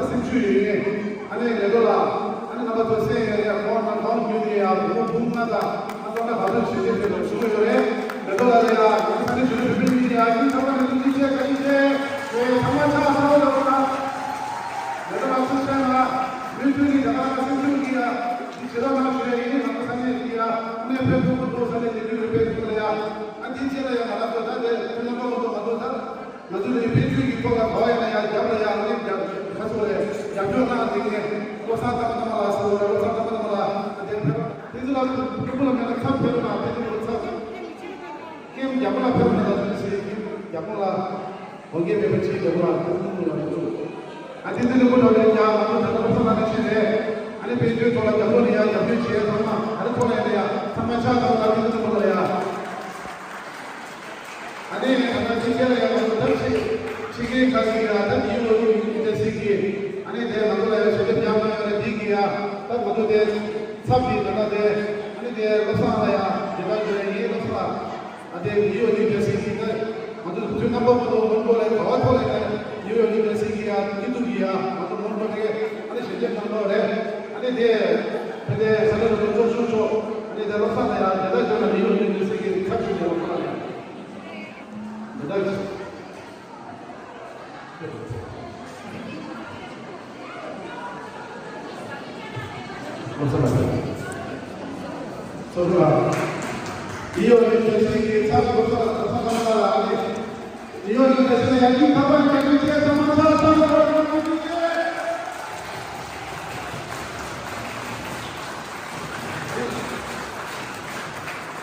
སེམས་ཤུགས་ཡོད་ངེས། ཨ་ནི་ལས་དོ་ལ། ཨ་ནི་རྣམ་པ་ཚོ་སེམས་ཡང་ཡང་གོང་ན་གོང་བརྒྱུད་ནས་ཡང་བུ་མོ་བུ་མོ་ལྔ་དང་ང་ཚོ་ལ་ག་ཚོད་བྱེད་ཀྱི་རེད་ལ་ཞུ་གི་ཡོད་རེད། ལས་དོ་ལ་ལ་ཡང་ང་ཚོ་ས་གནས་ཞུ་སྒྲུབ་བོད་མི་ཡིན་ཡང་ཡིན་ཚང་མ་ནས་ཐུགས་རྗེ་ཆེ་བཀའ་དྲིན་ཆེ། ཞེས་ཚང་མ་ཕྱག་འཚལ་ལོ་ལ། ལས་དོ་ལ་ཐུགས་རྗེ་ཆེ་ལ། མུ་མཐུད་ནས་ད་ག་ལ་སེམས་ཤུགས་ཀྱིས་ཡང་འདི་བྱེད་ཐབས་གནང་ཞུ་ཡ་ཡིན། ང་ཚོ་ས་གནས་འདི་ཡང་ཨ་ནི་ཕེབས་ཐུབ་ཀྱི་འདུག་ས་གནས་འདི་དུས་རེ་ཕེབས་ཐུབ་ལ་ཡང་ཨ་འདི་བྱས་ལ་ཡང་ང་རང་ཚོ་ད་དེ་ཁྱོད་རྣམ་པ་ཚོ་ང་ཚོ་ད། ང་ཚོ་ནི་དཔལ་འབྱོར་གྱི་ཐོག་ལ་ག་བ་ཡིན་ན་ཡང་རྒྱབ་ལ་ཡང་ནི་རྒྱབ་ཁ་སོ་རེ་རྒྱབ་སྐྱོར་གནང་དེ་ནས་བློ་བཟང་ལྟ་བུ་རྣམ་པ་ལ་སོ་རེ་བློ་བཟང་ལྟ་བུ་རྣམ་པ་ལ་དེ་ཕེབས་དེ་ཚོ་ལ་ཕྲུ་གུ་ལ་མེད་ན་ཚབ་ཕེབས་ན་དཔལ་འབྱོར་ཚབ་ཀེམ་རྒྱབ་ལ་ཕེབས་ན་ད་ཚོད་ཟེར་ཀེམ་རྒྱབ་ལ་འོ་ཀེ་མེད་པ་ཅིག་རྒྱབ་ལ་ཕེབས་ཐུབ་ལ་ཕེབས་ཐུབ་ཨ་ཏི་ཏི་ལུ་གུ་ལ་ཡང་ང་ཚོ་ད་ལྟ་བློ་བཟང་ལ་ནི་ཆེ་རེད། ཨ་ནི་དཔལ་འབྱོར་ཐོག་ལ་རྒྱབ་ལོ་ནི་ཡང་རྒྱབ་སྐྱོར་བྱེད་ཡ་ཚང་མ་ཨ་ནི་ཐོག་ལ་ཡང་ཡ་ཚང་མ་ཆགས་ཚང་ལ་ཏི་ཏི་ལུ་གུ་ལ་ཡང་། ཨ་ནི་ང་ཚོ་ཕྱི་རྒྱལ་ལ་ཡང་ང་ཚོ་ད་ཕྱི་ཕྱི་རྒྱལ་ཁག་གི་ཡང་ད་ཡུ་རོབ་ཡུ་ནི་ཝར་སི་ཊི་གི་ཨ་ནི་དེ་ང་ཚོ་ལ་ཡང་ཞལ་འདེབས་ཉམས་མྱོང་ཡོད་རེད། འདི་གི་ཡང་ད་ང་ཚོ་དེ་ཚབ་ཀྱི་ད་ལྟ་དེ་ཨ་ནི་དེ་བློ་བཟང་ལ་ཡང་དེ་ག་ཡོད་རེད། ཡིན་བློ་བཟང་ལ་ཨ་དེ་ཡུ་ནི་ཝར་སི་ཊི་གི་ད་ང་ཚོ་དུས་རྣམ་པ་ཁོ་ཚོ་མོན་གྷོ་ལ་ག་བ་ཐོག་ལ་ཡང་ཡུ་ནི་ཝར་སི་ཊི་གི་ཡང་སྐྱིད་སྡུག་གི་ཡང་ང་ཚོ་མོན་གྷོ་དེ་ཨ་ནི་ཞལ་འདེབས་གནང་གི་རེད། ཨ་ནི་དེ་དེ་དེ་ས་ལ་ང་ཚོ་ཚོགས་ཞུགས་ཆོག་ཨ་ནི་དེ་བློ་བཟང་ལ་ཡང་དེ་ད་ཅོ་ན་ཡུ་ནི་ཝར་སི་ཊི་གི་ཚབ་ཞུ་དེ་བློ་བཟང་ལ་ཡང་།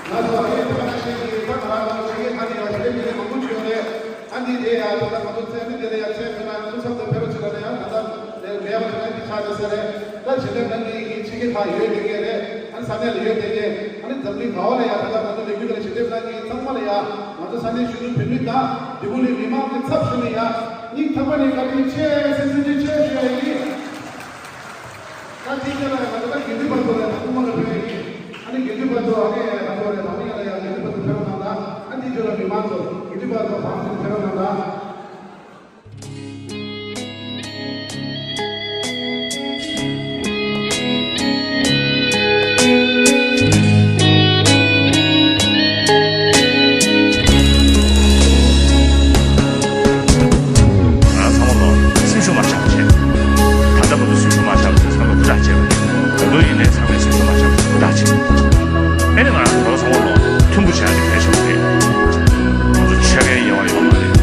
ང་ཚོ་ཨ་རིའི་ཐོག་ནས་བཤད་ཀྱི་ད་ང་རང་ཚོ་ཆེད་མཁས་ཁག་ནས་ཡང་ཞལ་འདེབས་མི་མང་པོ་བྱུང་ཡོད་རེད། ཨ་ནི་དེ་ཡང་ད་ལྟ་ང་ཚོ་ཚན་རིག་དེ་ལ་ཡང་ཚད་མཐོན་ན་སྐུ་ཚབ་ཏུ་ཕེབས་རོགས་བྱེད་ལ་ཡང་ད་ལྟ་མེད་པ་དེ་ན་འདི་ཆགས་ཡོད་ས་རེད། ད་ཞལ་འདེབས་གནང་མཁན་གྱི་ཆེད་མཁས་ཁག་ཡོད་བསྡད་མཁན་རེད། ཨ་ནི་ས་གནས་ལ་ཡོད་བསྡད་མཁན་ཨ་ནི་འཛམ་གླིང་ག་བ་ལ་ཡང་ད་ལྟ་ང་ཚོ་ལས་འགུལ་དེ་ལ་ཞལ་འདེབས་གནང་མཁན་ཚང་མ་ལ་ཡང་ང་ཚོ་ས་གནས་གཞོན་ནུ་བོད་མི་དང་འདི་གུ་ལི་མི་མང་གི་ཚབ་ཞུས་ནས་ཡང་སྙིང་ཐག་པ་ནས་བཀའ་དྲིན་ཆེ་ཟེར་ཐུགས་རྗེ་ཆེ་ཞུ་ཡ་ཡིན། ད་དེའི་རྗེས་ལ་ཡང་ང་ཚོ་ད་དགེ་འདུན་པ་ཚོ་ལ་ད་སྐུ་མ་ལ་ཕེབས་ཡིན། ཨ་ནི་དགེ་འདུན་པ་ཚོ་ཨ་ནི་ང་ཚོ་ལ་ད་ཡིན་ལ་ཡང་དགེ་འདུན་པ་ཚོ་ཕེབས་གནང་ད། ཨ་ནི་དེའི་རྗེས་ལ་མི་མང་ཚོ་དགེ་འདུན་པ་ཚོ་གང་ཚོད་ཕེབས་གནང་ད། ང་རང་ཚང་མ་ལོ་སེམས་ཤུགས་མ་ཆག་བྱས། ད་ལྟ་བར་དུ་སེམས་ཤུགས་མ་ཆག་བྱས་ཚང་མ་ཧུར་ཐག་བྱས་པ་རེད། ད་དུང་ཡིན་ནའི་ཚང་མས་སེམས་ཤུགས་མ་ཆག་བྱས་ཧུར་ཐག་བྱས། ཨེ་ནི་ང་རང་ཚོ་ཚང་མ་ལོ་མཐུན་པོ་བྱས་ནས་ཕེབས་ཤོག་རེད། ང་ཚོ་ཆག་ཡ་ཡལ་བ་ཡོད་མ་རེད།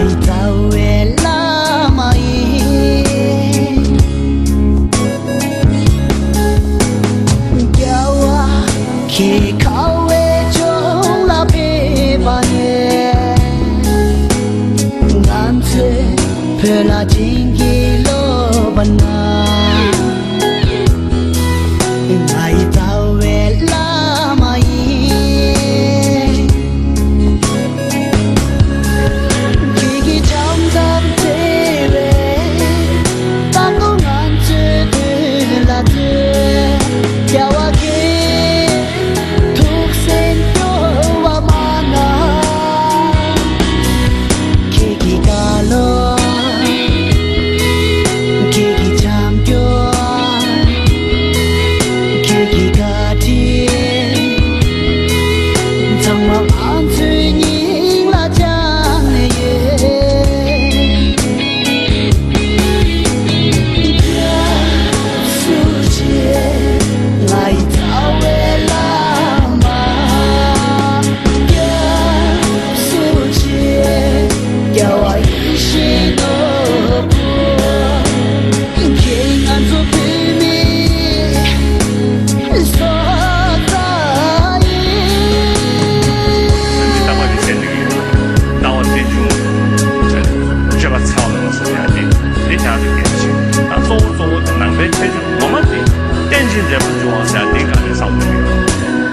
རྩ་བའི་བླ་མ་ཡིན། རྒྱལ་བ་ཁྱེད་ཁ་བའི་ལྗོངས་ལ་ཕེབས་པ་ནས། ང་ཚོས་བོད་ལ་བྱིན་གྱིས་རློབས་པ་ན། ང་ཡི་རྩ་བའི་བླ་མ་ཡིན། ཁྱེད་ཀྱི་བྱམས་དང་བརྩེ་བས་ད་དུང་ང་ཚོའི་དོན་ལ་བརྩོན། རྒྱལ་བ་ཁྱེད་ཐུགས་སེམས་སྐྱོ་བ་མ་གནང་། ཁྱེད་ཀྱི་བཀའ་སློབ། ཁྱེད་ཀྱི་བྱམས་སྐྱོང་། ཁྱེད་ཀྱི་བཀའ་དྲིན། ཚང་མ་ང་ཚོའི་སྙིང་ལ་བཅངས་ནས་ཡོད། སྐྱབས་སུ་མཆི། ང་ཡི་རྩ་བའི་བླ་མ། སྐྱབས་སུ་མཆི། རྒྱལ་བ་ཡིད་བཞིན་ནོར་བུ། ཁྱེད་ང་ཚོ་བོད་མིའི་སྲོག་རྩ་ཡིན། ལྟ་བ་དེ་ཚད་ལྡན་ཡིན། ལྟ་བ་དེ་བྱུང་། སྤྱོད་པ་འཚེ་བ་མེད་པ་སོགས་ཡང་དེ་དེ་ཀྱང་དེ་གལ་ཆེ། ད་གཙོ་བོ་གཙོ་བོ་དེ་ནང་པའི་ཁྱད་ཆོས་ངོ་མ་དེ་རྟེན་ཅིང་འབྲེལ་པར་འབྱུང་བ་ཟེར་དེ་ག་ནས་བསམ་བློ་ཡོད།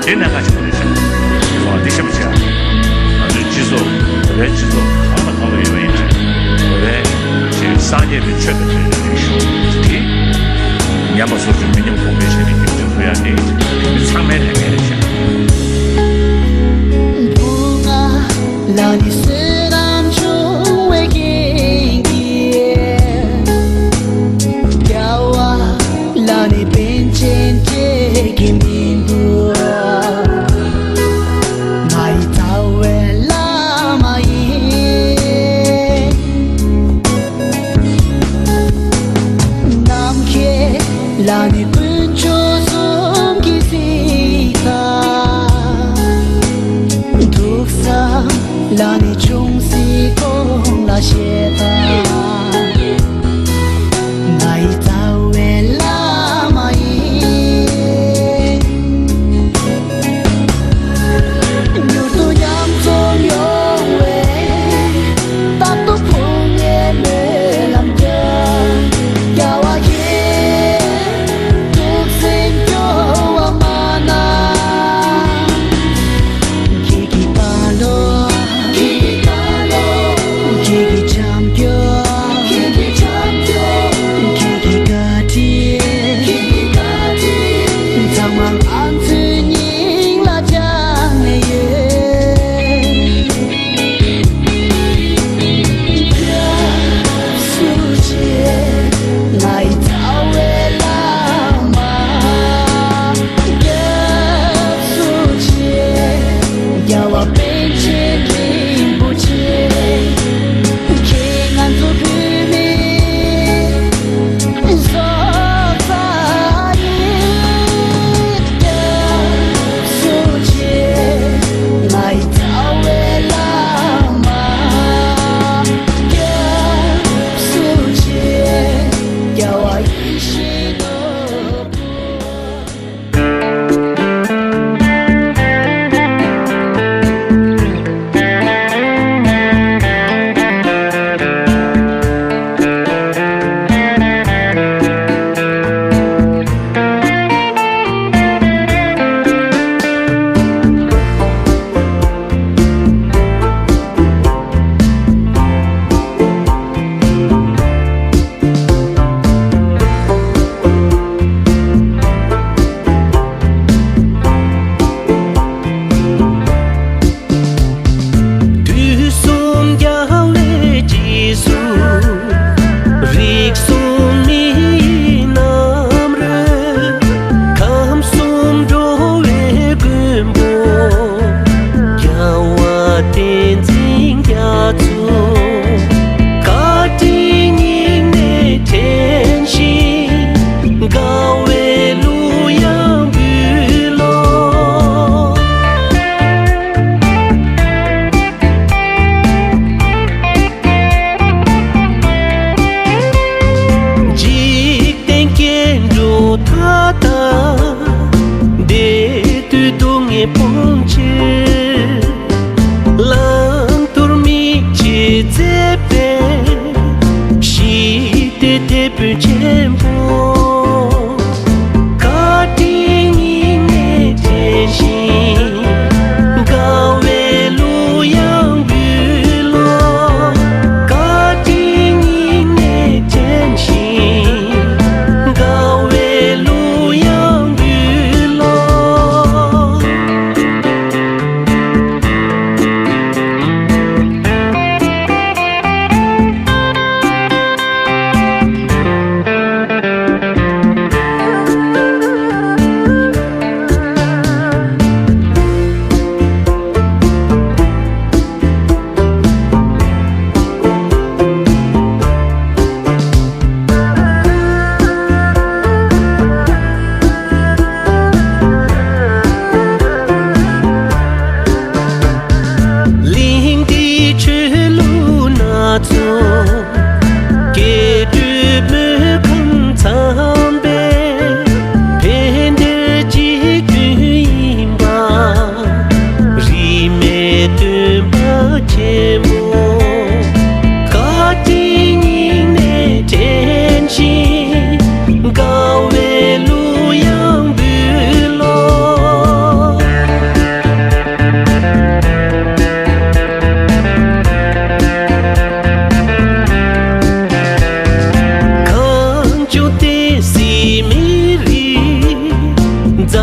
དེ་གནད་འགག་ཆེན་པོ་རེད་ཤག་ཨ་ནི་ཤེས་པ་བྱས། ང་ཚོའི་སྤྱི་ཚོགས་བོད་པའི་སྤྱི་ཚོགས་གང་དང་གང་དུ་ཡོད་པ་ཡིན་ནའི་བོད་པའི་ཅིག་སངས་རྒྱས་པའི་ཆོས་དང་འབྲེལ་བའི་རིག་གཞུང་དེ་ཉམས་པ་སོར་ཆུད་མི་ཉམས་གོང་འཕེལ་བྱས་ནས་རྒྱུན་འཛིན་ཐུབ་ཡ་དེ་མི་ཚང་མའི་ལས་འགན་རེད་ཤག་བུ་ང་ལ་ནི་བསོད་ནམས་ཆུང་བའི་རྐྱེན་གྱིས། རྒྱལ་བ་ལ་ནི་པཎ་ཆེན་སྤྲད་ཀྱི་མི་འདུག་ང་ཡི་རྩ་བའི་བླ་མ་ཡིན། ནམ་མཁའི་ལ་ནི་དཀོན་མཆོག་གསུམ་གྱི་གཟིགས་སྟངས། ཐུགས་བསམ་ལ་ནི་ཆུ་ མཛད་པའི་ཞི་བདེ་དེད་དཔོན་ཆེན་པོ། བཀའ་དྲིན་སྙིང་ནས་དྲན་ཞིང་དགའ་བའི་གླུ་དབྱངས་འབུལ་ལོ། བཀའ་དྲིན་སྙིང་ནས་དྲན་ཞིང་དགའ་བའི་གླུ་དབྱངས་འབུལ་ལོ། གླིང་འདིའི་ཆོས་ལུགས་སྣ་ཚོགས། སྐྱེ་འགྲོའི་སྨོན་ཁང་འཚམས་པའི་ཕན་བདེའི་གཅིག་མཐུན་ཡིན་པ། རིས་མེད་སྟོན་པ་ཆེན་མོ། བཀའ་དྲིན་སྙིང་ནས་དྲན་ཞིང་དགའ་བའི་གླུ་དབྱངས་འབུལ་ལོ། གངས་ལྗོངས་བསྟན་སྲིད་མི་རིགས་ཛ་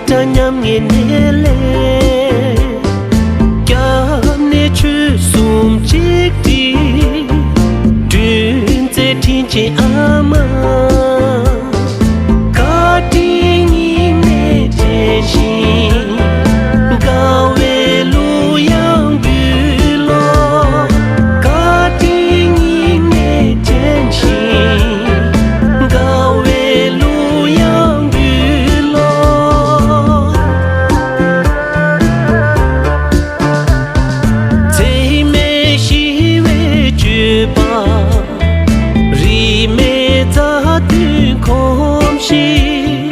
དྲག་མཉམ་ངེས་གནས་ལས། སྐྱབས་གནས་ཆོས་གསུམ་གཅིག་སྒྲིལ། སྒྲོན་མཛད་དྲིན་ཅན་ཨ་མ། བཀའ་དྲིན་སྙིང་ནས་དྲན་ཞིང་དགའ་བའི་གླུ་དབྱངས་འབུལ་ལོ། བཀའ་དྲིན་སྙིང་ནས་དྲན་ཞིང་དགའ་བའི་གླུ་དབྱངས་འབུལ་ལོ། འཚེ་མེད་ཞི་བའི་སྤྱོད་པ། རིས་མེད་མཛའ་མཐུན་གོམས་གཤིས།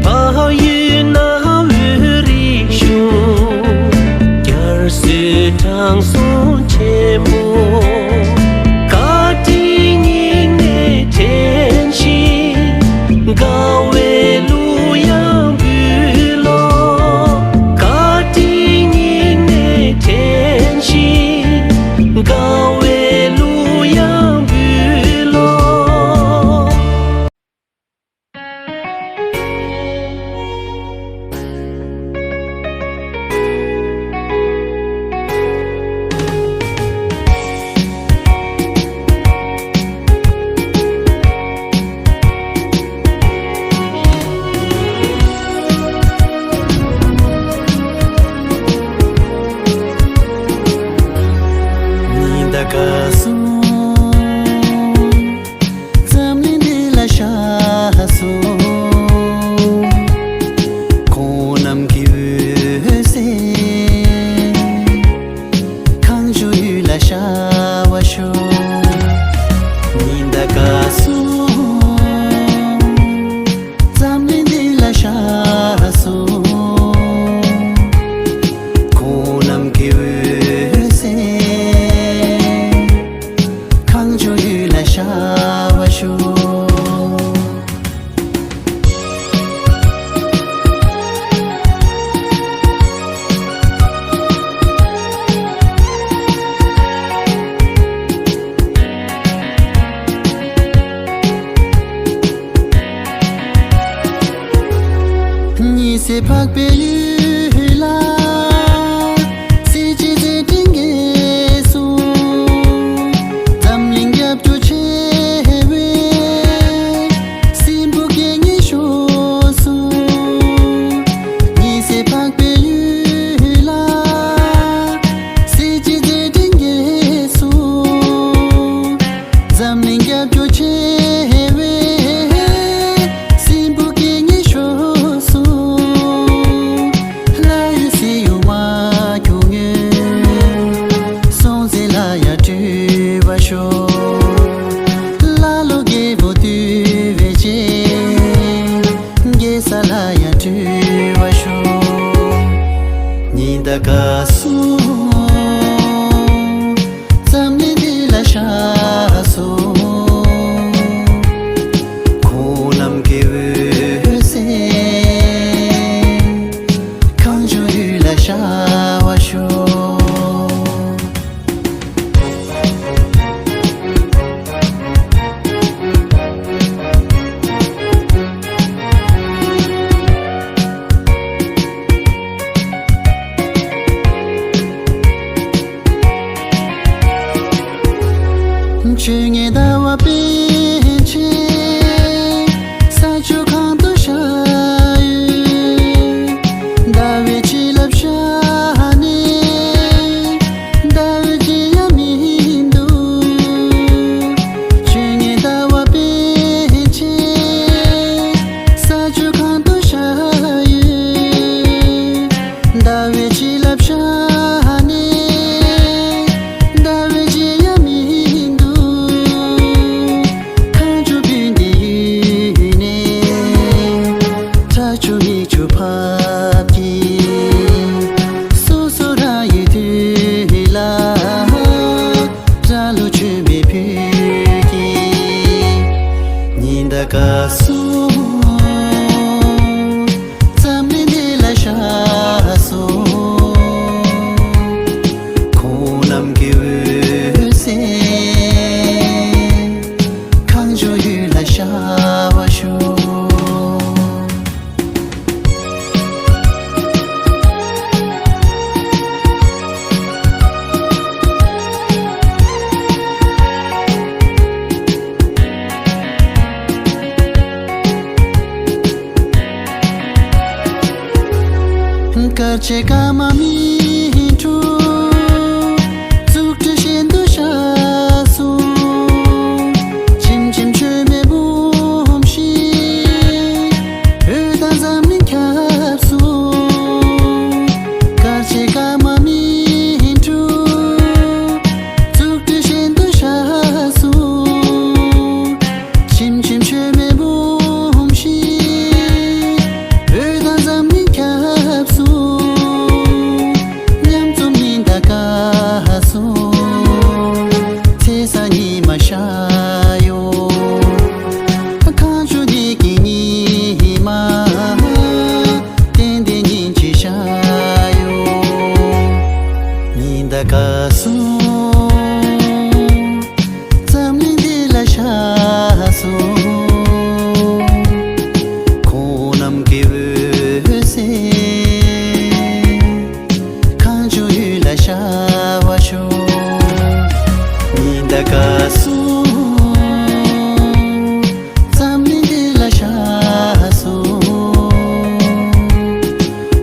བལ་ཡུལ་གནའ་བོའི་རིག་གཞུང་། རྒྱ་སོའི་དྲང་སྲོང་ཆེན་མོ། བཀའ་དྲིན་སྙིང་ནས་དྲན་ཞིང་དགའ་བའི་གླུ་དབྱངས་འབུལ་ལོ། བཀའ་དྲིན་སྙིང་ནས་དྲན་ཞིང་དགའ་བའི་གླུ་དབྱངས་འབུལ་ལོ། ཉི་ཟླ་སྐར་གསུམ། འཛམ་གླིང་འདི་ལ་ཤར་སོང་། ཁོང་རྣམས་ཀྱི་འོད་ཟེར་གངས་ལྗོངས་ཡུལ་ལ་ཤར་བར་ཤོག། ཉི་ཟླ་སྐར་གསུམ། འཛམ་གླིང་འདི་ལ་ཤར་སོང་། ཁོང་རྣམས་ཀྱི་འོད་ཟེར་གངས་ལྗོངས་ཡུལ་ལ་ཤར་བར་ཤོག། ཉི་ཟེར་འཕགས་པའི་ཡུལ་ལ། གསེར་གྱི་མཛད་འཕྲིན་རྒྱས་སོ། འཛམ་གླིང་རྒྱབ་སྐྱོར་ཆེ་བའི་སྲིན་པོ་སྐད་སྙན་ཤོར་སོང་། ཉི་ཟེར་འཕགས་པའི་ཡུལ་ལ། གསེར་གྱི་མཛད་འཕྲིན་རྒྱས་སོ། འཛམ་གླིང་རྒྱབ་སྐྱོར་ཆེ་བའི་སྲིན་པོ་སྐད་སྙན་ཤོར་སོང་། ལྷ་ཡི་སྲིད་ཡུལ་མ་ཁྱོད་ངོས། སྲོང་བཙན་ལ་ཡང་སྤྲུལ་བར་ཤོག། ཀླ་ཀློ་རྒྱལ་པོ་བཏུལ་བའི་རྗེས། རྒྱལ་ས་ལ་ཡང་སྤྲུལ་བར་ཤོག། ཉི་ཟླ་སྐར་གསུམ། འཛམ་ སྤྲོས་ངན་ཟླ་བ་པཎ་ཆེན། ས་ཕྱོགས་གང་དུ་ཤར་ཡོད། ཟླ་བའི་བྱིན་རླབས་ཤར་ནས། ཟླ་འོད་ཅི་ཡང་མི་འདུག་སྤྲོས་ངན་ཟླ་བ་པཎ་ཆེན། ས་ཕྱོགས་གང་དུ་ཤར་ཡོད། ཟླ་བའི་བྱིན་རླབས་ཤར་ནས། ཟླ་བའི་བྱིན་ཡང་མི་འདུག་མཁའ་མཆོག་བོད་འདི་ཡུལ་ནས། ཁྲ་ཆུ་མིག་ཆུ་ཕབ་ཀྱིས། སོ་སོ་རང་ཡུལ་དུས་ལ། སྐྲ་ལོ་ཆུ་མིག་ཕུད་ཀྱིས། ཉི་ཟླ་སྐར་གསུམ། འཛམ་གླིང་འདི་ལ་ཤར་སོང་། ཁོང་རྣམས་ཀྱི་འོད་ཟེར། གངས་ལྗོངས་ཡུལ་ལ་ཤར་བར་ཤོག་དཀར་ཆེན་ཀརྨ་སྨིན་དྲུག་རྩུབ་སྤྲུལ་ཤིན་ཏུ་ཤར་སོང་། ཆེམ་ཆེམ་མཆོད་མེ་འབུམ་བཞི། བོད་དང་འཛམ་གླིང་ཁྱབ་སོང་། དཀར་ཆེན་ཀརྨ་སྨིན་དྲུག་རྩུབ་སྤྲུལ་ཤིན་ཏུ་ཤར་སོང་། ཆེམ་ཆེམ་མཆོད་མེ་འབུམ་བཞི། བོད་དང་འཛམ་གླིང་ཁྱབ་སོང་། ཉམས་རྩོམ་ཉི་ཟླ་སྐར་གསུམ། ཚེས་བཟང་ཉི་མ་ཤར་ཡོང་། གངས་ལྗོངས་འདི་གི་ཉི་མ། ཏན་ཏན་ཉིན་གཅིག་ཤར་ཡོང་། ཉི་ཟླ་སྐར་གསུམ། འཛམ་གླིང་འདི་ལ་ཤར་སོང་། ཁོང་རྣམས་ཀྱི་འོད་ཟེར། གངས་ལྗོངས་ཡུལ་ལ་ཤར་བར་ཤོག་ཉི་ཟླ་སྐར་གསུམ། འཛམ་གླིང་འདི་ལ་ཤར་སོང་།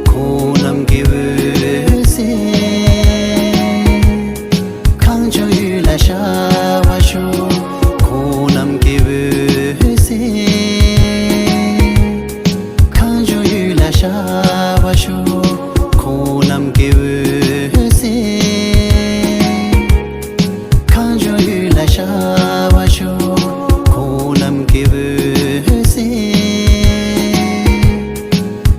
ཁོང་རྣམས་ཀྱི་འོད་ཟེར། གངས་ལྗོངས་ཡུལ་ལ་ཤར་བར་ཤོག་ཁོང་རྣམས་ཀྱི་འོད་ཟེར། གངས་ལྗོངས་ཡུལ་ལ་ཤར་བར་ཤོག་ཁོང་རྣམས་ཀྱི་འོད་ཟེར། གངས་ལྗོངས་ཡུལ་ལ་ཤར་བར་ཤོག་ཁོང་རྣམས་ཀྱི་འོད་ཟེར།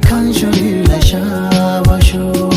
གངས་ལྗོངས་ཡུལ་ལ་ཤར་བར་ཤོག་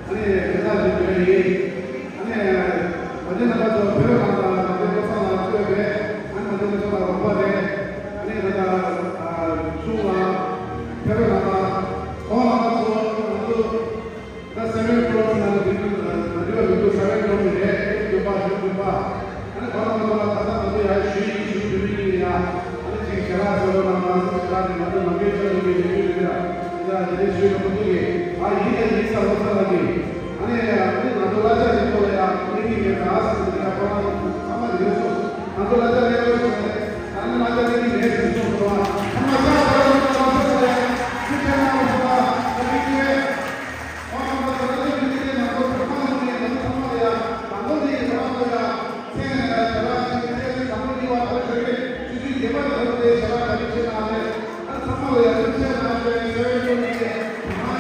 ཨ་ནི་དེ་དག་གི་བོད་ཡིག་ཨ་ནི་མ་བདེ་ན་མ་ཚོ་བོད་ཁང་དང་མ་བདེ་ལོ་གསར་ལ་བསྐྱོད་པས། ཨ་ནི་མ་བདེ་ན་ཚོ་ལ་རོགས་པ་རེད། ཨ་ནི་ང་དང་གཞུང་ལ་ཕེབས་པའི་ནང་ལ་གོང་ལ་མ་ཚོ་ང་ཚོ་ད་སེ་ཝེན་ཀྲོ་ཕི་ནང་ལ་འདི་འདུག་ང་འདི་བ་འདི་འདུག་སེ་ཝེན་ཀྲོ་ཕི་རེད། འདི་འདུག་པ་འདི་འདུག་པ། ཨ་ནི་གོང་ལ་མ་ཚོ་ལ་ད་ལྟ་ང་ཚོ་ཡར་ཞུ་ཡིག་ཞུ་རྒྱུ་མེད་ཀྱི་ཡ། ཨ་ནི་ཅིག་ཞལ་ལག་ཟེར་བ་ནང་ལ་ཞལ་ལག་དེ་ང་ཚོ་ནམ་རྒྱུན་ཆ་འགྲོ་གི་ཡོད་རྒྱུ་རེད་ལ། ད་དེ་ནས་ཞུས་ན་ཁོ་ཚོ་གིས་ཨ་ཡིན་ད་ཡིན་ས་ལོ་ས་ལ་གི། ཨ་ནི་ཨ་ནི་ང་ཚོ་གླ་ཆ་ཞིག་ཐོག་ལ་ཡང་ཨ་ནི་མི་མེད་ད་ཟེར་ནས་ཁོ་རང་ཚང་མ་དེ་ནས་སོང་། ང་ཚོ་གླ་ཆ་ལེན་རོགས་ཞུས་ནས་ཨ་ནི་གླ་ཆ་ལེན་གི་མེད་ཟེར་སོང་སོང་བ། ཚང་མ་ཤ་ཚ་ལ་ཚང་མ་ཚ་ཚ་ལ་ཡང་ཁྱི་ཕྲན་ནང་ལ་སོང་ད་ཨ་ནི་ཁྱི་ཕྲན།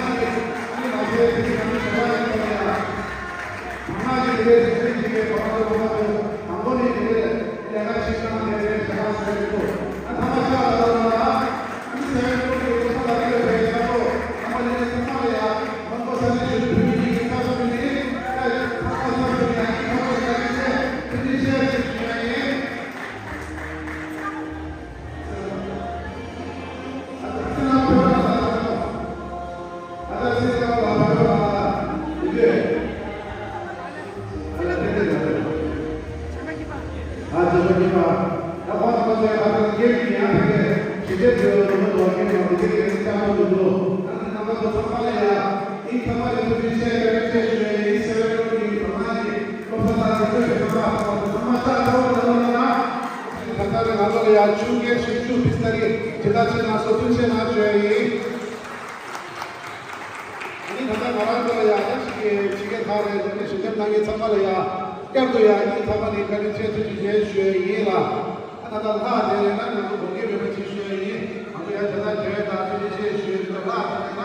ང་ཚོ་ལ་ཡང་ཆུང་སྐད་ཞིབ་འཇུག་ཕི་སྟ་རི་ཇི་ལྟར་བྱས་ན་སོ་ཐུན་ཆེ་ན་བྱོས་ཡིན། ཨ་ནི་ད་ལྟ་ང་རང་ཚོ་ལ་ཡང་ད་ཅིག་གི་ཕྱི་རྒྱལ་ཁག་ནས་ད་ནི་ཞལ་འདེབས་གནང་མཁན་ཚང་མ་ལ་ཡང་བསྐྱར་དུ་ཡང་སྙིང་ཐག་པ་ནས་བཀའ་དྲིན་ཆེ་ཐུགས་རྗེ་ཆེ་ཞུ་ཡས་ཡིན་ལ། ཨ་ད་ལྟ་ལྷག་དེ་ལས་ན་ང་ཚོ་དགོངས་འགལ་མེད་པ་ཅིག་ཞུ་ཡས་ཡིན། ང་ཚོ་ཡང་དེ་ལྟར་བྱས་ད་ཐུགས་རྗེ་ཆེ་ཞུ་ཡས་ཡིན། ད་ལྷག་དེ་ལས་ན་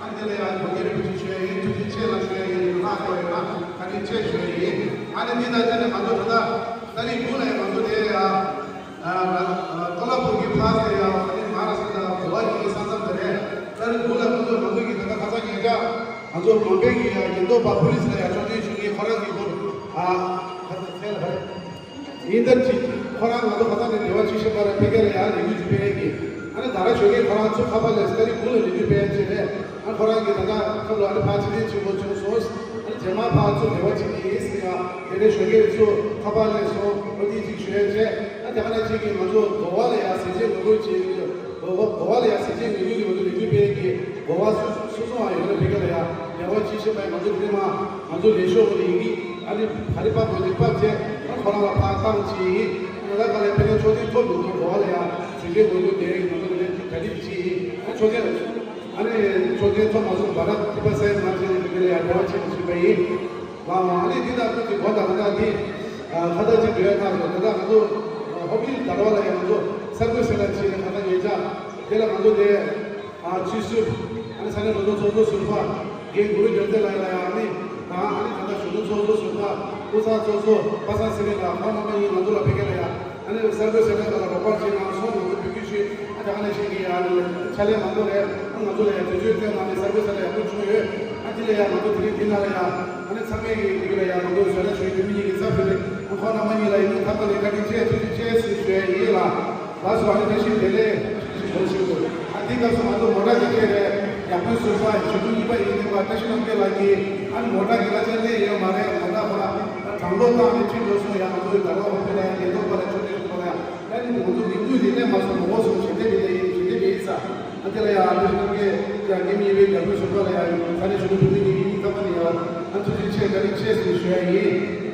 ཨ་འདི་ལ་ཡང་དགོངས་འགལ་མེད་པ་ཅིག་ཞུ་ཡས་ཡིན། ཐུགས་རྗེ་ཆེ་ལ་ཞུ་ཡས་ཡིན། ལྷག་དེ་ལས་ན་བཀའ་དྲིན་ཆེ་ཞུ་ཡས་ཡིན། ཨ་ནི་འདི་ད་ཆ་ནས་ང་ཚོ་ད་ལྟ་ཏ་རིག་དགུ་ལ་ཡང་ང་ཚོ་དེ་ཡང་། ཏོ་ལ་པུར་གྱི་ཕ་ཟེར་ཡང་ཨ་ནི་མ་ར་ས་དང་གོ་བ་གི་ས་མཚམས་དེ་རེད། ཏ་རིག་དགུ་ལ་ཁོ་ཚོས་ང་ཚོ་གི་ད་ལྟ་ཁ་སང་ཉེ་ཆར་ང་ཚོ་མོན་པེ་གི་ཡང་ཉེན་རྟོག་པ་པུ་ལིས་ལ་ཡང་ཆོག་མཆན་ཞུ་མཁན་ཁོ་རང་གི་སྐོར་ཨ་ཁ་སང་ཚེ་ལ་ཧ་རེད། ཡིན་ད་ཅི་ཁོ་རང་ང་ཚོ་ཁ་སང་ནས་འབྲེལ་བ་བྱེད་བཞིན་པ་རེད། ཕ་གི་ལ་ཡང་ལས་འགུལ་ཅིག་སྤེལ་གི་ཨ་ནི་ད་ར་ཞོགས་ཀས་ཁོ་རང་ཚོ་ཁ་པར་ལས་ཏ་རིག་དགུ་ལ་ལས་འགུལ་སྤེལ་ཡ་ཅིག་རེད། ཨ་ཁོ་རང་གིས་ད་ལྟ་ཁ་ལོ་ཨ་ནི་ཕར་ཕྱིར་འཐེན་བྱེད་དགོས་བྱུང་སོང་། ཨ་ནི་རྗེས་མ་ཕར་ཚུར་འབྲེལ་བ་བྱེད་ཀྱི་ཡིན་ཟེར་ཡ་དེ་ནས་ཞོགས་ཀས་ཚུར་ཁ་པར་སླེབས་སོང་། ཨོ་དེ་ཅིག་ཞུ་ཡ་བྱས། ཨ་དེ་ག་ནང་བཞིན་གྱི་ང་ཚོ་གོ་བ་ལ་ཡ་ཟས་བཅད་ངོ་རྒོལ་བྱེད་ཀྱི་གོ་བ་གོ་བ་ལ་ཡ་ཟས་བཅད་ངོ་རྒོལ་གྱི་ང་ཚོ་ལས་འགུལ་སྤེལ་གྱི་གོ་བ་སུ་སུ་སོང་བ་ཡོད་ན་ཕ་གི་ལ་ཡ་འབྲེལ་བ་བྱེད་བཞིན་པའི་ང་ཚོ་དེ་མ་ང་ཚོ་ལས་ཤོག་གི་ཡིན་གྱི་ཨ་ནི་ག་རེ་ཕར་འགྲོ་དེ་ཕར་བྱས། ཨ་ཁོ་རང་ལ་ཕར་བཏང་བྱེད་ཡིན། ཨ་ལ་ག་ལ་ཕ་གི་ཆོག་མཆན་ཐོབ་མི་འདུག་གོ་བ་ལ་ཡ་ཟས་བཅད་ངོ་རྒོལ་དེ་ང་ཚོ་ལ་ག་རེ་བྱེད་ཡིན། ཨ་ཆོག་མཆན། ཨ་ནི་ཆོག་མཆན་ཐོབ་མ་སོང་བར་ད་ཐིག་པ་སའི་མ་ཆེན་གྱི་ལ་ཡ་འབྲེལ་བ་བྱེད་དུ་ཕྱིན་པ་ཡིན། ལའོ་ཨ་ནི་འདི་ལྟར་ཁོ་ཚོས་གོ་དང་ད་འདི་ཁ་བརྡ་ཅིག་འབྲེལ་ཡོད་ཐག་ཆོད། ད་ལྟ་ང་ཚོ་ཧོབ་ཡིག་དར་བ་ལ་ཡང་ང་ཚོ་གསར་འགོད་ཟེར་ལ་ཕྱིན་ནས་ཁ་བརྡ་ཉེ་ཆར་དེ་ལ་ང་ཚོ་དེ་ཆུ་ཟུར་ཨ་ནི་ས་གནས་འགྲོ་སོང་ཚོགས་གཙོ་ཟུར་པ་རྒན་གུ་རུ་འཇམ་མཛད་ལགས་ལ་ཡང་ཨ་ནི་ད་ཨ་ནི་ད་ལྟ་གཞོན་ནུ་ཚོགས་གཙོ་ཟུར་པ་སྐུ་ཚབ་ཚོགས་གཙོ་པ་སངས་ཚེ་རིང་ལགས་ཁོང་རྣམ་པ་གཉིས་ང་ཚོ་ལ་ཕ་གི་ལ་ཡང་། ཨ་ནི་གསར་འགོད་ཟེར་མཁན་ལ་རོགས་པ་བྱེད་གནང་སོང་། ང་ཚོ་འབོད་སྐུལ་ཞུས། ཨ་ད་ག་ནང་བཞིན་གྱི་ཨ་ནི་ཕྱག་ལས་མང་པོ་རེད། ཨ་ང་ཚོ་ལ་ཡང་དུས་ཚོད་བཏོན་གནང་ནས་གསར་འགོད་ཟེར་ལ་ཡག་པོ་བྱུང་ཡོད། ཨ་དེ་ལ་ཡང་ང་ཚོ་དེ་རིང་འདི་ནང་ལ་ཡང་ཨ་ནི་ཚང་མས་ཀྱི་རྒྱུད་ལ་ཡང་ང་ཚོ་བཟོད་ལ་ཞུ་བོད་མི་གཉིས་ཀྱི་ཚབ་ཞུས་ཏེ་ཨ་ཁོང་རྣམ་པ་གཉིས་ལ་ཡིན་ཐབས་ལ་ལས་ཀ་འདི་ཆེ་ཐུགས་རྗེ་ཆེ་ཞུ་ཞུ་ཡ་ཡིན་ལ། ལགས་སོ། ཨ་ནི་བཀྲ་ཤིས་བདེ་ལེགས་ཞུ་ཞུ། ཨ་འདི་སྐབས་སུ་ང་ཚོ་མོ་ཊ་འདི་ཁྱེར་རེད། ཡག་པོའི་ཟུར་པ་ཞུ་རྒྱུ་གཉིས་པ་ཡིན་ནི་པ་བཀྲ་ཤིས་རྣམ་རྒྱལ་ལགས་ཀྱིས་ཨ་ནི་མོ་ཊ་གི་གླ་ཆ་སླེབས་ཡོད་མ་རེད། མོ་ཊ་ཁོ་ར་དྲང་ལོག་བཏང་ནས་ཁྲིད་འགྲོ་སོང་། ཡང་ང་ཚོའི་དར་བ་ཧོབ་ཏེ་ལ་ཡང་ཉེན་རྟོག་པ་ལ་ཆོག་མཆན་ཞུ་བ་ལ་ཡང་ཨ་ནི་ང་ཚོ་མི་འདུས་འདི་ནས་མ་སོང་མོ་ཧོ་སོང་ཞེ་འདེབས་མི་ལ་ཡིན་ཞེ་འདེབས་མི་ཡིན་ས། ཨ་དེ་ལ་ཡང་ཨ་ནི་རྣམ་རྒྱལ་ཡང་ངེད་གཉིས་པའི་རྒྱ་བོད་ཟུར་པ་ལ་ཡང་ས་གནས་གཞོན་ནུ་བུད་མེད་གཉིས་ཀྱི་སྙིང་ཐག་པ་ནས་ཡང་ཨ་ཐུགས་རྗེ་ཆེ་བཀའ་དྲིན་ཆེ་ཟེར་ཞུ་ཡ་ཡིན།